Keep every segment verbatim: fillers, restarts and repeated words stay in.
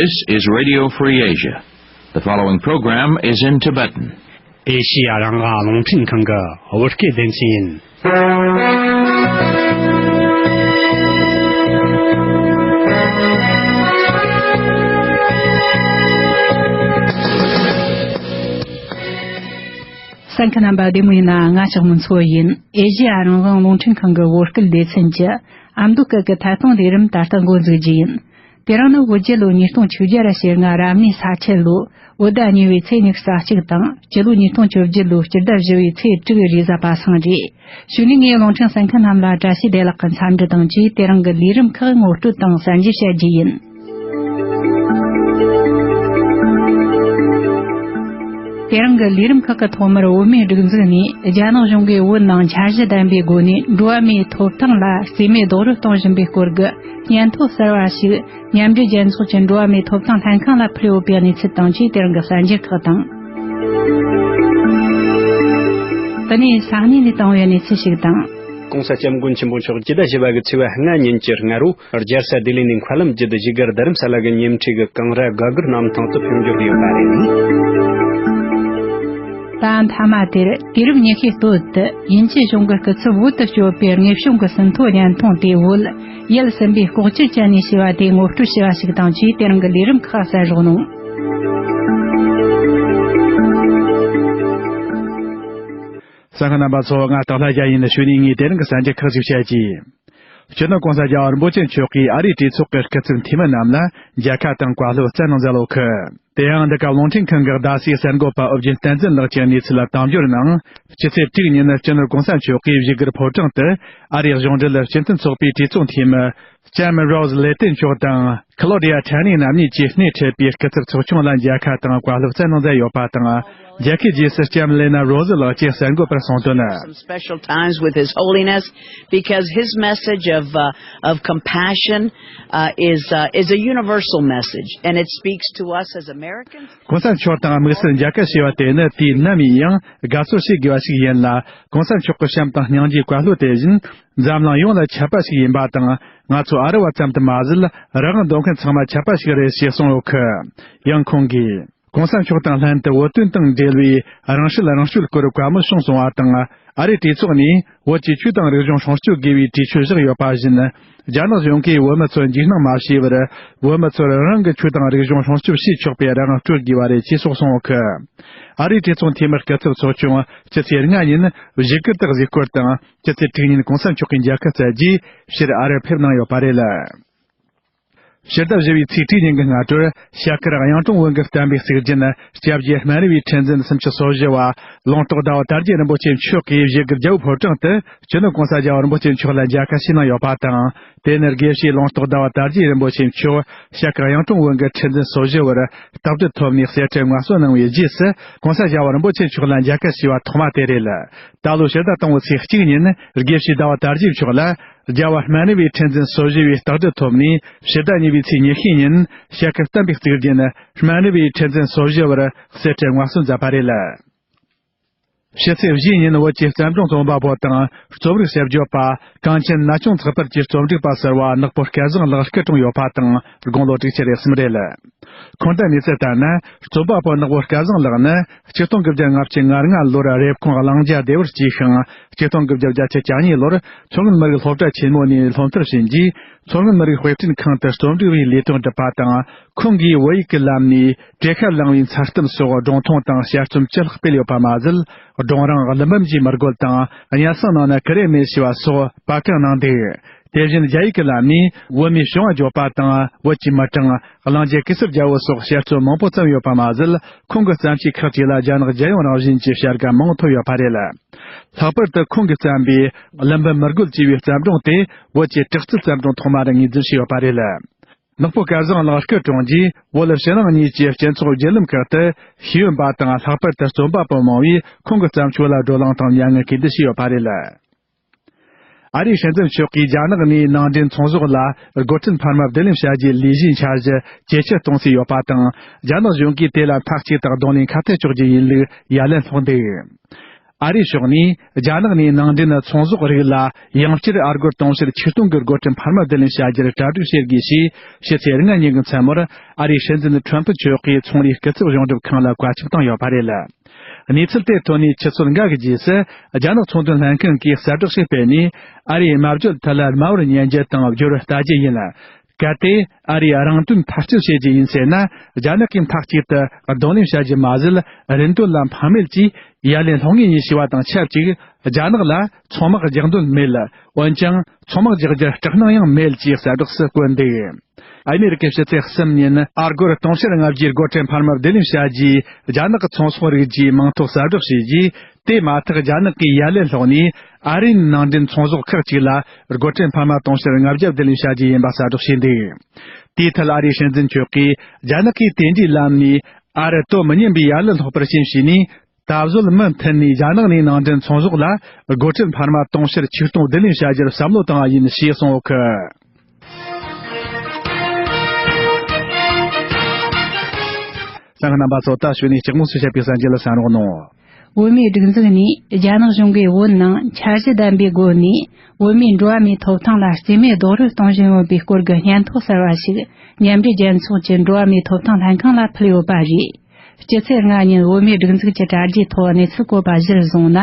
This is Radio Free Asia. The following program is in Tibetan. ཨེ་ཤི་ཡ་རང་དབང་རླུང་འཕྲིན་ཁང་གི་བོད་སྐད་སྡེ་ཚན་ཡིན། གསན་མཁན་རྣམ་པ་བདེ་མོ་ཡིན་ན། ང་ཞག་མུན་ཚོ་ཡིན། ཨེ་ཤི་ཡ་རང་དབང་རླུང་འཕྲིན་ཁང་གི་བོད་སྐད་སྡེ་ཚན་གྱི་ཨ་མདོ་སྐད་ཀྱི་ཐད་གཏོང་ལས་རིམ་ད་ལྟ་འགོ་འཛུགས་རྒྱུ་ཡིན། དེ་རིང་ནི་བོད་རྒྱལ་ལོ་ཉིས་སྟོང་བཅོ་བརྒྱད་ར་ཕྱེད་ལྔ་རབ་གནས་ས་ཁྱད་ལོ་བོད་ཟླ་གཉིས་པའི་ཚེས་ཉི་ཤུ་རྩ་གཅིག་དང་། སྤྱི་ལོ་ཉིས་སྟོང་བཅོ་བརྒྱད་ལོའི་སྤྱི་ཟླ་བཞི་པའི་ཚེས་དྲུག་རེས་གཟའ་པ་སངས་རེད། གཞུག་ནས་ངས་རླུང་འཕྲིན་གསན་མཁན་རྣམས་ལ་བཀྲ་ཤིས་བདེ་ལེགས་ཀྱི་འཚམས་འདྲི་དང་བཅས། དེ་རིང་གི་ལས་རིམ་ཁག་ངོ་སྤྲོད་དང་གསན་རྒྱུ་བྱ་རྒྱུ་ཡིན། དེ་རིང་གི་ལས་རིམ་ཁག་གི་ཐོག་མར་བོད་མིའི་སྒྲིག་འཛུགས་ནས་རྒྱ་ནག་གཞུང་གིས་བོད་ནང་འཆར་གཞི་ལྡན་པའི་སྒོ་ནས་འགྲོ་བ་མིའི་ཐོབ་ཐང་ལ་རྩིས་མེད་རྡོག་རོལ་གཏོང་བཞིན་པའི་སྐོར་གྱི་སྙན་ཐོ་གསར་བ་ཞིག་མཉམ་འབྲེལ་རྒྱལ་ཚོགས་ཀྱི་འགྲོ་བ་མིའི་ཐོབ་ཐང་ལྷན་ཁང་ལ་ཕུལ་ཡོད་པའི་གནས་ཚུལ་དང་བཅས། དེ་རིང་གི་གསར་འགྱུར་ཁག་དང་། དེ་ནས་ས་གནས་ནས་བཏང་བའི་གནས་ཚུལ་ཞིག་དང་། ྋགོང་ས་ྋསྐྱབས་མགོན་ཆེན་པོ་མཆོག་སྤྱི་ཟླ་བཞི་པ་གི་ཚེས་པ་ལྔ་ཉིན་གྱི་སྔ་དྲོ་རྒྱལ་ས་ལྡི་ལི་ནས་མཁའ་ལམ་བརྒྱུད་བཞུགས་སྒར་རྡ་རམ་ས་ལ་གི་ཉེ་འཁྲིས་ཀྱི་ཀང་ར་སྒ་སྒར་གནམ་ཐང་དུ་ཕེབས་འབྱོར་ཡོད་པ་རེད། ད་མཐའ་མ་དེར་དུས་རབས་ཉི་ཤུའི་སྟོད་དུ་དབྱིན་ཇི་གཞུང་གི་སྐུ་ཚབ་བོད་དུ་བསྐྱོད་པའི་དངོས་བྱུང་གི་ཟིན་ཐོ་སྙན་ཐོ་དེ་བོད་ཡུལ་གསུམ་པའི་ལྐོག་གྱུར་ཅན་ནས་ཞེས་པ་དེ་ངོ་སྤྲོད་བྱས་པ་ཞིག་དང་བཅས། དེ་རིང་གི་ལས་རིམ་ཁག་གསན་རོགས་གནང་། གསན་མཁན་རྣམ་པ་ཚོ། ང་སྟག་ལྷ་རྒྱལ་ཡིན། གཞུག་ནས་ངས་དེ་རིང་གི་གསར་འགྱུར་ཁག་ཅིག་བཤད་ཀྱི། སྤྱི་ནོར་གོང་ས་རྒྱལ་བ་རིན་པོ་ཆེ་མཆོག་གིས་ཨ་རིའི་གྲོས་ཚོགས་ཀྱི་སྐུ་ཚབ་འཐུས་མི་རྣམས་ལ་མཇལ་ཁ་དང་བཀའ་སློབ་སྩལ་གནང་མཛད་ཡོད་གི། དེ་ཡང་འདི་ག་རླུང་འཕྲིན་ཁང་གི་ཟླ་སྲིད་གསར་འགོད་པ་ཨོ་རྒྱན་བསྟན་འཛིན་ལགས་ཀྱིས་གནས་ཚུལ་དམ་བསྒྱུར་གནང་། སྤྱི་ཚེས་དྲུག་ཉིན་སྤྱི་ནོར་གོང་ས་མཆོག་གིས་བཞུགས་སྒར་ཕོ་བྲང་དུ་ཨ་རིའི་གཞུང་འབྲེལ་སྤྱི་མཐུན་ཚོགས་པའི་གྲོས་ཚོགས་འཐུས་མི་ལྕམ་རོ་ཟི་ལེ་ཏན་མཆོག་དང་ཁ་ལོ་ཌི་ཡ་ཁྲ་ནི་རྣམ་གཉིས་ཀྱིས་སྣེ་ཁྲིད་པའི་སྐུ་ཚབ་ཚོགས་ཆུང་ལ་མཇལ་ཁ་དང་བཀའ་སློབ་སྩལ་གནང་མཛད་ཡོད་པ་དང་། མཇལ་ཁའི་རྗེས་སུ་ལྕམ་ལེ་ན་རོ་ཟི་ལགས་ཀྱིས་གསར་འགོད་པར་གསུངས་དོན། Some special times with His Holiness, because his message of, uh, of compassion, uh, is, uh, is a universal message, and it speaks to us as Americans. གོང་ས་མཆོག་དང་དམིགས་བསལ་མཇལ་ཁ་བྱས་པ་དེ་ནི་དུས་ནམ་ཡིན་ཡང་དགའ་ཚོར་བྱེད་དགོས་པ་ཞིག་ཡིན་ལ། གོང་ས་མཆོག་གི་བྱམས་དང་སྙིང་རྗེའི་བཀའ་སློབ་དེ་བཞིན་འཛམ་གླིང་ཡོངས་ལ་ཁྱབ་པ་ཞིག་ཡིན་པ་དང་། ང་ཚོ་ཨ་རི་བ་ཙམ་དུ་མ་ཟད་རང་དབང་འདོད་མཁན་ཚང་མ་ཁྱབ་པ་ཞིག་རེད་ཞེས་གསུངས་ཡོད་གི། ཡང་ཁོང་གིས། གོང་ས་མཆོག་དང་ལྷན་དུ་བོད་དོན་དང་འབྲེལ་བའི་རང་སྲིད་རང་སྐྱོད་སྐོར་བཀའ་མོལ་གསུངས་སོང་བ་དང་། ཨ་རིའི་གྲོས་ཚོགས་ནས་བོད་ཀྱི་ཆོས་དང་རིག་གཞུང་སྲུང་སྐྱོབ་དགོས་པའི་གྲོས་ཆོད་བཞག་ཡོད་པ་བཞིན། རྒྱ་ནག་གཞུང་གིས་བོད་མི་ཚོར་འཇིགས་སྣང་མ་བྱས་པར། བོད་མི་ཚོར་རང་གི་ཆོས་དང་རིག་གཞུང་སྲུང་སྐྱོབ་བྱེད་ཆོག་པའི་རང་དབང་སྤྲོད་དགོས་པ་རེད་ཅེས་སོགས་གསུངས་ཡོད་གི། ཨ་རིའི་གྲོས་ཚོགས་འཐུས་མི་སྐུ་ཚབ་ཚོགས་ཆུང་སྤྱི་ཚེས་ལྔ་ཉིན་བཞུགས་སྒར་དུ་གཟིགས་སྐོར་དང་། སྤྱི་ཚེས་དྲུག་ཉིན་གོང་ས་མཆོག་གི་མཇལ་ཁ་བསྩལ་རྗེས་ཕྱིར་ཨ་རིར་ཕེབས་གནང་ཡོད་པ་རེད། ཕྱི་ཟླ་བཞི་པའི་ཚེས་དྲུག་ཉིན་གྱི་སྔ་དྲོར་བྱ་དཀར་གཡུང་དྲུང་བོན་གྱི་བསྟན་པའི་གཙུག་རྒྱན་སྐྱབས་རྗེ་སྨན་རི་བའི་ཁྲི་འཛིན་སུམ་ཅུ་སོ་བཞི་བ་ལུང་རྟོགས་ཟླ་བ་དར་རྒྱས་རིན་པོ་ཆེ་མཆོག་གིས་བཞུགས་སྒར་རྒྱལ་པོ་ཕོ་བྲང་དུ་སྤྱི་ནོར་གོང་ས་རྒྱལ་བ་རིན་པོ་ཆེ་མཆོག་ལ་མཇལ་ཁ་ཞུས་གནང་ཡོད་པ་དང་། དེ་ནི་དགེ་བཤེས་ལུང་རྟོགས་ཟླ་བ་དར་རྒྱས་རིན་པོ་ཆེ་མཆོག་བྱ་དཀར་གཡུང་དྲུང་བོན་གྱི་ཁྲི་འཛིན་སོ་བཞི་བར་རྟག་བཀྲ་ཐོབ་ནས་གསེར་ཁྲི་མངའ་གསོལ་གནང་བའི་རྗེས་སུ་གོང་ས་རྒྱལ་བ་རིན་པོ་ཆེ་མཆོག་ལ་མཇལ་ཁ་ཞུས་པ་ཐོག་མ་དེ་རེད། ད་ལོ་ཕྱི་ཟླ་དང་པོའི་ཚེས་གཅིག་ཉིན་དགེ་བཤེས་ཟླ་བ་དར་རྒྱས་མཆོག་ལ། རྒྱལ་བ་སྨན་རི་བའི་ཁྲི་འཛིན་སོ་བཞི་བའི་རྟག་བཀྲ་ཐོབ་ནས་ཕྱི་ཟླ་གཉིས་པའི་ཚེས་ཉི་ཤུ་ཉིན་བྱ་དཀར་བསྟན་པའི་གཙུག་རྒྱན་སྨན་རི་བའི་ཁྲི་འཛིན་སོ་བཞི་བར་གསེར་ཁྲི་མངའ་གསོལ་མཛད་པ་རེད། ཕྱི་ཚེས་བཞི་ཉིན་བོད་ཀྱི་བརྩམས་སྒྲུང་རྩོམ་པ་པོ་དང་རྩོམ་རིག་དཔྱད་བརྗོད་པ་གངས་ཅན་ན་ཆུང་ཚགས་པར་གྱི་རྩོམ་སྒྲིག་པ་ཟུར་པ་ནག་པོ་སྐལ་བཟང་ལགས་སྐུ་གྲོངས་ཡོད་པ་དང་དགུང་ལོ་དྲུག་ཅུ་རེ་གསུམ་རེད། ཁོང་རྣམ་གཉིས་ཚོ་ལྟར་ན་རྩོམ་པ་པོ་ནག་པོ་སྐལ་བཟང་ལགས་ནི་ཆིག་སྟོང་དགུ་བརྒྱ་ལྔ་བཅུ་ང་ལྔ་ལོར་རེབ་གོང་གླང་རྒྱ་སྡེ་བར་སྐྱེས་ཤིང་། ཆིག་སྟོང་དགུ་བརྒྱ་བརྒྱད་ཅུ་གྱ་གཉིས་ལོར་མཚོ་སྔོན་མི་རིགས་སློབ་གྲྭ་ཆེན་མོ་ནས་སློབ་མཐར་ཕྱིན་རྗེས། མཚོ་སྔོན་མི་རིགས་དཔེ་སྐྲུན་ཁང་དུ་རྩོམ་སྒྲིག་པའི་ལས་དོན་བསྒྲུབས་པ་དང་། ཁོང་གིས་བོད་ཡིག་གི་ལམ་ནས་བྲེ་ཁ་ལང་བའི་མཚར་གཏམ་སོགས་སྒྲུང་ཐུང་དང་དཔྱད་རྩོམ་བཅུ་ལྷག་སྤེལ་ཡོད་པ་མ་ཟད། སྒྲུང་རིང་གླུ་འབུམ་གྱི་མི་རྒོད་དང་སྙན་སེང་ནང་ན་ཀུ་རེ་མེད་ཞེས་པ་སོགས་པར་བརྐྱངས་གནང་འདུག་དེ་བཞིན་རྒྱ་ཡིག་གི་ལམ་ནས་བོད་མིའི་བྱུང་བ་བརྗོད་པ་དང་། བོད་ཀྱི་མི་གྲངས། གླིང་རྗེ་གེ་སར་རྒྱལ་པོ་སོགས་དཔྱད་རྩོམ་མང་པོ་བརྩམས་ཡོད་པ་མ་ཟད། ཁོང་གི་བརྩམས་ཆོས་ཁག་ཅིག་ལ་རྒྱ་ནག་རྒྱལ་ཡོངས་རང་བཞིན་གྱི་བྱ་དགའ་མང་པོ་ཐོབ་ཡོད་པ་རེད། ལྷག་པར་དུ་ཁོང་གིས་བརྩམས་པའི་གླུ་འབུམ་མི་རྒོད་ཅེས་པའི་བརྩམས་སྒྲུང་དེ་བོད་ཀྱི་དྲག་རྩལ་བརྩམས་སྒྲུང་ཐོག་མ་རུ་ངོས་འཛིན་བྱས་ཡོད་པ་རེད། ནག་པོ་སྐལ་བཟང་ལགས་སྐུ་གྲོངས་རྗེས། བོད་ཕྱི་ནང་གཉིས་ཀྱི་སྤྱི་ཚོགས་བརྒྱུད་ལམ་ཁག་ཏུ་ཤེས་ཡོན་པ་དང་། ལྷག་པར་དུ་རྩོམ་པ་པོ་མང་བོས་ཁོང་གི་བརྩམས་ཆོས་ལ་བགྲོ་གླེང་དང་མྱ་ངན་གུས་འདུད་བྱས་ཡོད་པ་རེད། ཨ་རིའི་སྲིད་འཛིན་མཆོག་གིས་རྒྱ་ནག་ནས་ནང་འདྲེན་ཚོང་ཟོག་ལ་སྒོ་ཁྲལ་འཕར་མ་བསྡུ་ལེན་བྱ་རྒྱུའི་ལས་གཞིའི་འཆར་གཞི་ཇེ་ཆེར་གཏོང་རྩིས་ཡོད་པ་དང་། རྒྱ་ནག་གཞུང་གིས་དེ་ལ་མཐའ་གཅིག་ཏུ་གདོང་ལེན་ཁ་གཏད་གཅོག་རྒྱུ་ཡིན་ལུགས་ཡ་ལན་སློག་འདུག་ཨ་རིའི་ཕྱོགས་ནས་རྒྱ་ནག་ནས་ནང་འདྲེན་ཚོང་ཟོག་རིགས་ལ་ཡང་བསྐྱར་ཨ་སྒོར་དུང་ཕྱུར་ཆིག་སྟོང་གི་སྒོ་ཁྲལ་འཕར་མ་བསྡུ་ལེན་བྱ་རྒྱུར་གྲ་སྒྲིག་བྱེད་དགོས་ཞེས། ཕྱི་ཚེས་ལྔ་ཉིན་གྱི་མཚན་མོར་ཨ་རིའི་སྲིད་འཛིན་ཁྲོམ་ཕུ་མཆོག་གིས་ཚོང་རའི་སྐུ་ཚབ་གཞུང་སྒྲུབ་ཁང་ལ་བཀའ་ཁྱབ་བཏང་ཡོད་པ་རེད། གནས་ཚུལ་དེ་ཐོན་ནས་ཆུ་ཚོད་འགའ་གི་རྗེས་སུ། རྒྱ་ནག་ཚོང་དོན་ལྷན་ཁང་གིས་གསལ་བསྒྲགས་ཤིག་སྤེལ་ནས། ཨ་རིའི་སྨན་བཅོས་ཐད་ལ་དམའ་བར་ཉན་རྒྱུ་དང་། སྦྱོར་བར་ལྟ་རྒྱུ་ཡིན། གལ་ཏེ་ཨ་རིས་རང་དོན་མཐའ་སྐྱེལ་བྱེད་རྒྱུ་ཡིན་ཟེར་ན། རྒྱ་ནག་གིས་མཐའ་གཅིག་ཏུ་གདོང་ལེན་བྱ་རྒྱུ་མ་ཟད། རིན་དོད་ལ་ཕན་མེད་ཀྱིས་ཡ་ལན་སློག་ངེས་ཡིན་ཞེས་པ་དང་ཆབས་ཅིག་རྒྱ་ནག་ལ་ཚོང་དམག་རྒྱག་འདོད་མེད། འོན་ཀྱང་ཚོང་དམག་རྒྱག་རྒྱུར་སྐྲག་སྣང་ཡང་མེད་ཅེས་གསལ་བསྒྲགས་སུ་བཀོད་འདུག་ཨ་མེ་རི་ཀའི་ཕྱི་ཚེས་གསུམ་ཉིན་ཨ་སྒོར་དུང་ཕྱུར་ལྔ་བརྒྱའི་སྒོ་ཁྲལ་འཕར་མ་བསྡུ་ལེན་བྱ་རྒྱུའི་རྒྱ་ནག་གི་ཚོང་ཟོག་རིགས་ཀྱི་མིང་ཐོ་གསལ་བསྒྲགས་བྱས་རྗེས། དེ་མ་ཐག་རྒྱ་ནག་གིས་ཡ་ལན་སློག་ནས། ཨ་རིའི་ནང་འདྲེན་ཚོང་ཟོག་ཁག་ཅིག་ལ་སྒོ་ཁྲལ་འཕར་མ་དུང་ཕྱུར་ལྔ་བརྒྱ་བསྡུ་ལེན་བྱ་རྒྱུ་ཡིན་པ་གསལ་བསྒྲགས་བྱས་འདུག་དེའི་ཐད་ཨ་རིའི་སྲིད་འཛིན་མཆོག་གིས། རྒྱ་ནག་གིས་དེ་འདྲའི་ལམ་ནས་ཨ་རི་དོ་མི་མཉམ་པའི་ཡ་ལན་སློག་པར་རྐྱེན་བྱས་ནས། ད་གཟོད་མུ་མཐུད་ནས་རྒྱ་ནག་ནས་ནང་འདྲེན་ཚོང་ཟོག་ལ་སྒོ་ཁྲལ་འཕར་མ་དུང་ཕྱུར་ཆིག་སྟོང་བསྡུ་ལེན་བྱ་རྒྱུར་བསམ་བློ་བཏང་བ་ཡིན་ཞེས་གསུངས་ཡོད་གི། གསན་མཁན་རྣམ་པ་ཚོ། ད་གཞུག་ནས་ལྕགས་མོ་སུ་བཤད་པའི་གསར་འགྱུར་ལ་གསན་རོགས་གནང་། བོད་མིའི་སྒྲིག་འཛུགས་ནས་རྒྱ་ནག་གཞུང་གིས་བོད་ནང་འཆར་གཞི་ལྡན་པའི་སྒོ་ནས་བོད་མིའི་འགྲོ་བ་མིའི་ཐོབ་ཐང་ལ་རྩིས་མེད་རྡོག་རོལ་གཏོང་བཞིན་ཡོད་པའི་སྐོར་གྱི་སྙན་ཐོ་གསར་བ་ཞིག་མཉམ་འབྲེལ་རྒྱལ་ཚོགས་ཀྱི་འགྲོ་བ་མིའི་ཐོབ་ཐང་ལྷན་ཁང་ལ་ཕུལ་ཡོད་པ་རེད། སྤྱི་ཚེས་ལྔ་ཉིན་བོད་མིའི་སྒྲིག་འཛུགས་ཀྱི་དྲ་རྒྱའི་ཐོག་གནས་ཚུལ་བཀོད་པ་གཞིར་བཟུང་ན།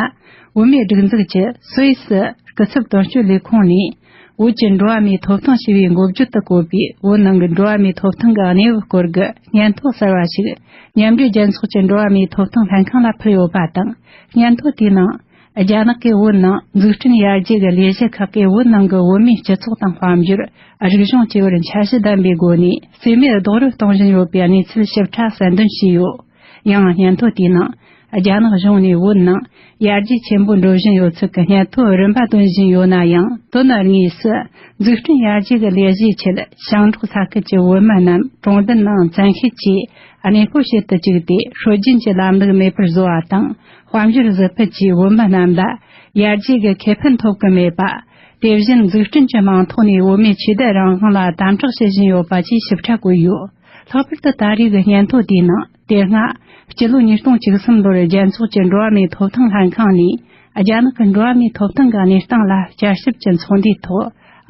བོད་མིའི་སྒྲིག་འཛུགས་ཀྱི་སུད་སི་སྐུ་ཚབ་དོན་གཅོད་ལས་ཁུངས་ནས། བོད་ཀྱི་འགྲོ་བ་མིའི་ཐོབ་ཐང་ཞེས་པའི་འགོ་བརྗོད་དུ་བཀོད་པའི་བོད་ནང་གི་འགྲོ་བ་མིའི་ཐོབ་ཐང་གི་གནས་བབ་སྐོར་གྱི་སྙན་ཐོ་གསར་བ་ཞིག་མཉམ་འབྲེལ་རྒྱལ་ཚོགས་ཀྱི་འགྲོ་བ་མིའི་ཐོབ་ཐང་ལྷན་ཁང་ལ་ཕུལ་ཡོད་པ་དང་། སྙན་ཐོ་དེའི་ནང་། རྒྱ་ནག་གིས་བོད་ནང་འཛུགས་སྐྲུན་ཡར་རྒྱས་ཀྱི་ལས་གཞི་ཁག་གིས་བོད་ནང་གི་བོད་མིའི་སྤྱི་ཚོགས་དང་དཔལ་འབྱོར། རིག་གཞུང་བཅས་པར་འཆར་གཞི་ལྡན་པའི་སྒོ་ནས་རྩིས་མེད་རྡོག་རོལ་གཏོང་བཞིན་ཡོད་པའི་གནས་ཚུལ་ཞིབ་ཕྲ་གསལ་འདོན་བྱས་ཡོད། ཡང་སྙན་ཐོ་དེའི་ནང་། རྒྱ་ནག་གཞུང་ནས་བོད་ནང་ཡར་རྒྱས་ཆེན་པོ་འགྲོ་བཞིན་ཡོད་ཚུལ་གྱི་སྙན་ཐོ་རིམ་པ་བཏོན་བཞིན་ཡོད་ན་ཡང་། དོན་དངོས་སུ་འཛུགས་སྐྲུན་ཡར་རྒྱས་ཀྱི་ལས་གཞིའི་ཆེད་ཞིང་འབྲོག་ས་ཁུལ་གྱི་བོད་མི་རྣམས་གྲོང་རྡལ་ནང་བཙན་ཤེད་ཀྱིས་གནས་སྤོ་བྱེད་དུ་བཅུག་སྟེ། སྲོལ་རྒྱུན་གྱི་ལམ་ལུགས་མེད་པར་བཟོ་བ་དང་། དཔལ་འབྱོར་གཟི་འཕུལ་གྱིས་བོད་མི་རྣམས་ལ་ཡར་རྒྱས་ཀྱི་ཁེ་ཕན་ཐོབ་ཀྱི་མེད་པ། དེ་བཞིན་འཛུགས་སྐྲུན་གྱི་མིང་ཐོག་ནས་བོད་མིའི་ཆོས་དད་རང་དབང་ལ་དམ་དྲག་བྱེད་བཞིན་ཡོད་པ་བཅས་ཞིབ་ཕྲ་བཀོད་ཡོད། ལྷག་པར་དུ་ད་རེས་ཀྱི་སྙན་ཐོ་དེའི་ནང་། དེ་སྔ་སྤྱི་ལོ་ཉིས་སྟོང་བཅུ་གསུམ་ལོར་རྒྱལ་ཚོགས་ཀྱི་འགྲོ་བ་མིའི་ཐོབ་ཐང་ལྷན་ཁང་ནས་རྒྱ་ནག་གི་འགྲོ་བ་མིའི་ཐོབ་ཐང་གི་གནས་སྟངས་ལ་བསྐྱར་ཞིབ་ཀྱི་ཚོགས་འདུའི་ཐོག།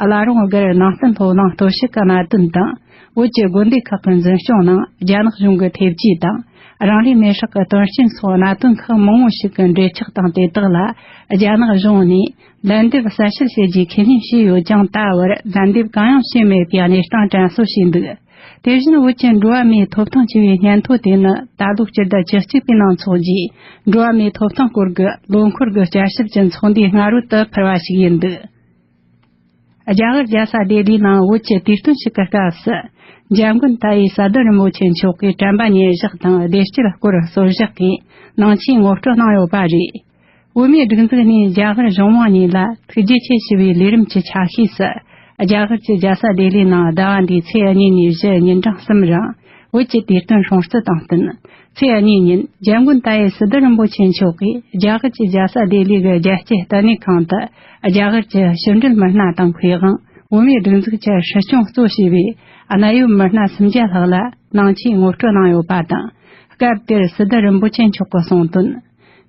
བླ་རུང་སྒར་ནང་བསྟན་སློབ་གླིང་སྟོད་གཞི་གི་གནད་དོན་དང་། བོད་ཀྱི་དགོན་སྡེ་ཁག་གི་འཛིན་སྐྱོང་ནང་རྒྱ་ནག་གཞུང་གི་ཐེབས་ཇུས་དང་། རང་རེའི་མེ་སྲེག་གི་དོན་རྐྱེན་སོགས་གནད་དོན་ཁག་མང་བོ་ཞིག་གི་འབྲེལ་ཆགས་དང་། དེ་དག་ལ་རྒྱ་ནག་གཞུང་ནས་ལན་འདེབས་གསལ་བཤད་བྱེད་རྒྱུའི་ཁས་ལེན་བྱས་ཡོད་ཀྱང་། ད་བར་ལན་འདེབས་གང་ཡང་བྱས་མེད་པའི་གནས་སྟངས་དྲན་གསོ་བྱས་འདུག་དེ་བཞིན་བོད་ཀྱི་འགྲོ་བ་མིའི་ཐོབ་ཐང་ཆེ་བའི་སྙན་ཐོ་དེ་ནི། ད་ལོ་སྤྱི་ཟླ་བཅུ་གཅིག་པའི་ནང་འཚོགས་རྒྱུའི་འགྲོ་བ་མིའི་ཐོབ་ཐང་སྐོར་གྱི་ལོ་འཁོར་གྱི་བསྐྱར་ཞིབ་ཀྱི་ཚོགས་འདུའི་སྔ་རོལ་དུ་ཕུལ་བ་ཞིག་ཡིན་འདུག་རྒྱ་གར་རྒྱལ་ས་ལྡི་ལིའི་ནང་བོད་ཀྱི་དུས་སྟོན་ཞིག་གི་སྐབས་སུ། འཇམ་མགོན་ཏཱ་ཡེ་སི་ཏཱ་རིན་པོ་ཆེ་མཆོག་གིས་དྲན་པ་ཉེར་བཞག་དང་བདེ་སྐྱིད་སྐོར་གསོལ་ཇ་གིས་ནང་ཆོས་ངོ་སྤྲོད་གནང་ཡོད་པ་རེད། བོད་མིའི་སྒྲིག་འཛུགས་ནས་རྒྱ་གར་གཞུང་མང་གཉིས་ལ་ཐུགས་རྗེ་ཆེ་ཞུ་བའི་ལས་རིམ་གྱི་ཆ་ཤས་སུ། རྒྱ་གར་གྱི་རྒྱལ་ས་ལྡི་ལིའི་ནང་ཟླ་བ་འདིའི་ཚེས་གཉིས་ནས་བཞི་ཉིན་གྲངས་གསུམ་རིང་བོད་ཀྱི་དུས་སྟོན་སྲུང་བརྩི་དང་བསྟུན། ཚེས་གཉིས་ཉིན་འཇམ་མགོན་ཏཱ་ཡེ་སི་ཏཱ་རིན་པོ་ཆེ་མཆོག་གིས་རྒྱ་གར་གྱི་རྒྱལ་ས་ལྡི་ལི་གི་རྒྱལ་གཅེས་ལྟེ་གནས་ཁང་དུ། རྒྱ་གར་གྱི་ཕྱི་འབྲེལ་མི་སྣ་དང་མཁས་དབང་། བོད་མིའི་སྒྲིག་འཛུགས་ཀྱི་སྲིད་སྐྱོང་གཙོ་བྱས་པའི་གནད་ཡོད་མི་སྣ་སུམ་བརྒྱ་ལྷག་ལ་ནང་ཆོས་ངོ་སྤྲོད་གནང་ཡོད་པ་དང་། སྐབས་དེར་སི་ཏཱ་རིན་པོ་ཆེ་མཆོག་གིས་གསུངས་དོན།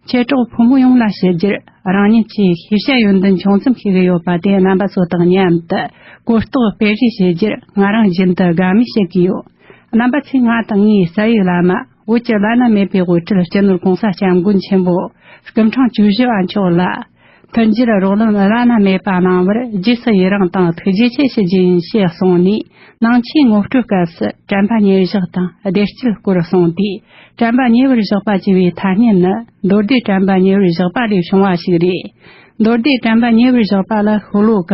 མཆེད་གྲོགས་ཕོ་མོ་ཡོངས་ལ་ཞུ་རྒྱུར། རང་ཉིད་ཀྱིས་ཤེས་བྱ་ཡོན་ཏན་ཆུང་ཙམ་ཞིག་ཡོད་པ་དེ་རྣམ་པ་ཚོ་དང་མཉམ་དུ་གོ་རྟོགས་སྤེལ་རེས་བྱེད་རྒྱུར་ང་རང་རྒྱུན་དུ་དགའ་མོས་བྱེད་ཀྱི་ཡོད། རྣམ་པ་ཚོས་ང་དང་ངའི་རྩ་བའི་བླ་མ། བོད་ཀྱི་བླ་ན་མེད་པའི་དབུ་ཁྲིད་སྤྱི་ནོར་༸གོང་ས་༸སྐྱབས་མགོན་ཆེན་པོ་སྐུ་ཕྲེང་བཅུ་བཞི་པ་མཆོག་ལ། མཐུན་འགྱུར་རོགས་རམ་བླ་ན་མེད་པ་གནང་བར་རྗེས་སུ་ཡི་རང་དང་ཐུགས་རྗེ་ཆེ་ཞུ་རྒྱུ་ཡིན་ཞེས་གསུངས་ནས། ནང་ཆོས་ངོ་སྤྲོད་སྐབས་སུ་དྲན་པ་ཉེར་བཞག་དང་བདེ་སྐྱིད་སྐོར་གསུངས་ཏེ། དྲན་པ་ཉེ་བར་བཞག་པ་ཅེས་པའི་ཐ་སྙད་ནི། མདོ་སྡེ་དྲན་པ་ཉེ་བར་བཞག་པ་ལས་བྱུང་བ་ཞིག་རེད། མདོ་སྡེ་དྲན་པ་ཉེ་བར་བཞག་པ་ལ་ཤོ་ལོ་ཀ་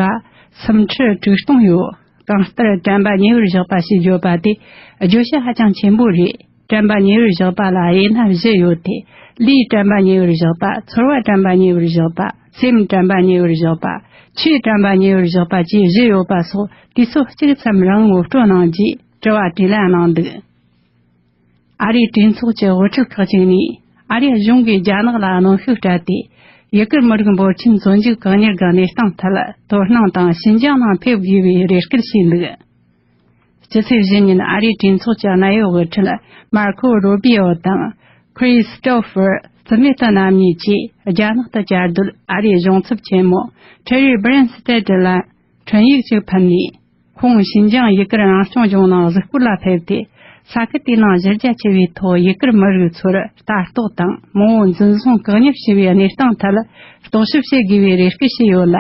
སུམ་ཁྲི་དྲུག་སྟོང་ཡོད། གང་ལྟར་དྲན་པ་ཉེ་བར་བཞག་པ་ཞེས་བརྗོད་པ་དེ་བརྗོད་བྱ་ཧ་ཅང་ཆེན་པོ་རེད། དྲན་པ་ཉེ་བར་བཞག་པ་ལ་དབྱེ་ན་བཞི་ཡོད་དེ། ལུས་དྲན་པ་ཉེ་བར་བཞག་པ། ཚོར་བ་དྲན་པ་ཉེ་བར་བཞག་པ། སེམས་དྲན་པ་ཉེ་བར་བཞག་པ། ཆོས་དྲན་པ་ཉེ་བར་བཞག་པ་བཅས་བཞི་ཡོད་པ་སོགས། དུས་ཚོད་གཅིག་ཙམ་རིང་ངོ་སྤྲོད་གནང་རྒྱུའི་དྲི་བ་དྲིས་ལན་གནང་འདུག་ཨ་རིའི་གྲོས་ཚོགས་ཀྱི་དབུ་ཁྲིད་ཁག་ཅིག་ནས། ཨ་རིའི་གཞུང་གིས་རྒྱ་ནག་ལ་གནོན་ཤུགས་སྤྲད་དེ། ཡུ་གུར་མི་རིགས་འབོར་ཆེན་བཙོན་འཇུག་བཀག་ཉར་གྱི་གནས་སྟངས་ཐད་དོ་སྣང་དང་ཤིན་ཅང་ནང་ཕེབས་དགོས་པའི་རེ་སྐུལ་བྱས་འདུག་སྤྱི་ཚེས་བཞི་ཉིན་ཨ་རིའི་གྲོས་ཚོགས་ཀྱི་གནད་ཡོད་དབུ་ཁྲིད་མར་ཁོ་རུ་པི་ཨོ་དང་ Christopher Smith རྣམ་གཉིས་ཀྱིས་རྒྱ་ནག་ཏུ་བཅའ་སྡོད་ཨ་རིའི་གཞུང་ཚབ་ཆེན་མོ་Terry Branstad ལ་འཕྲིན་ཡིག་ཅིག་ཕུལ་ནས། ཁོང་ཞིན་ཅང་ཡུ་གུར་རང་སྐྱོང་ལྗོངས་ནང་གཟིགས་སྐོར་ལ་ཕེབས་ཏེ། ས་ཁུལ་དེའི་ནང་གཞི་རྒྱ་ཆེ་བའི་ཐོག་ཡུ་གུར་མི་རིགས་ཚོར་ལྟ་རྟོག་དང་། མང་བོ་འཛིན་བཟུང་བཀག་ཉར་བྱས་པའི་གནས་སྟངས་ཐད་རྟོག་ཞིབ་བྱེད་དགོས་པའི་རེ་སྐུལ་བྱས་ཡོད་ལ།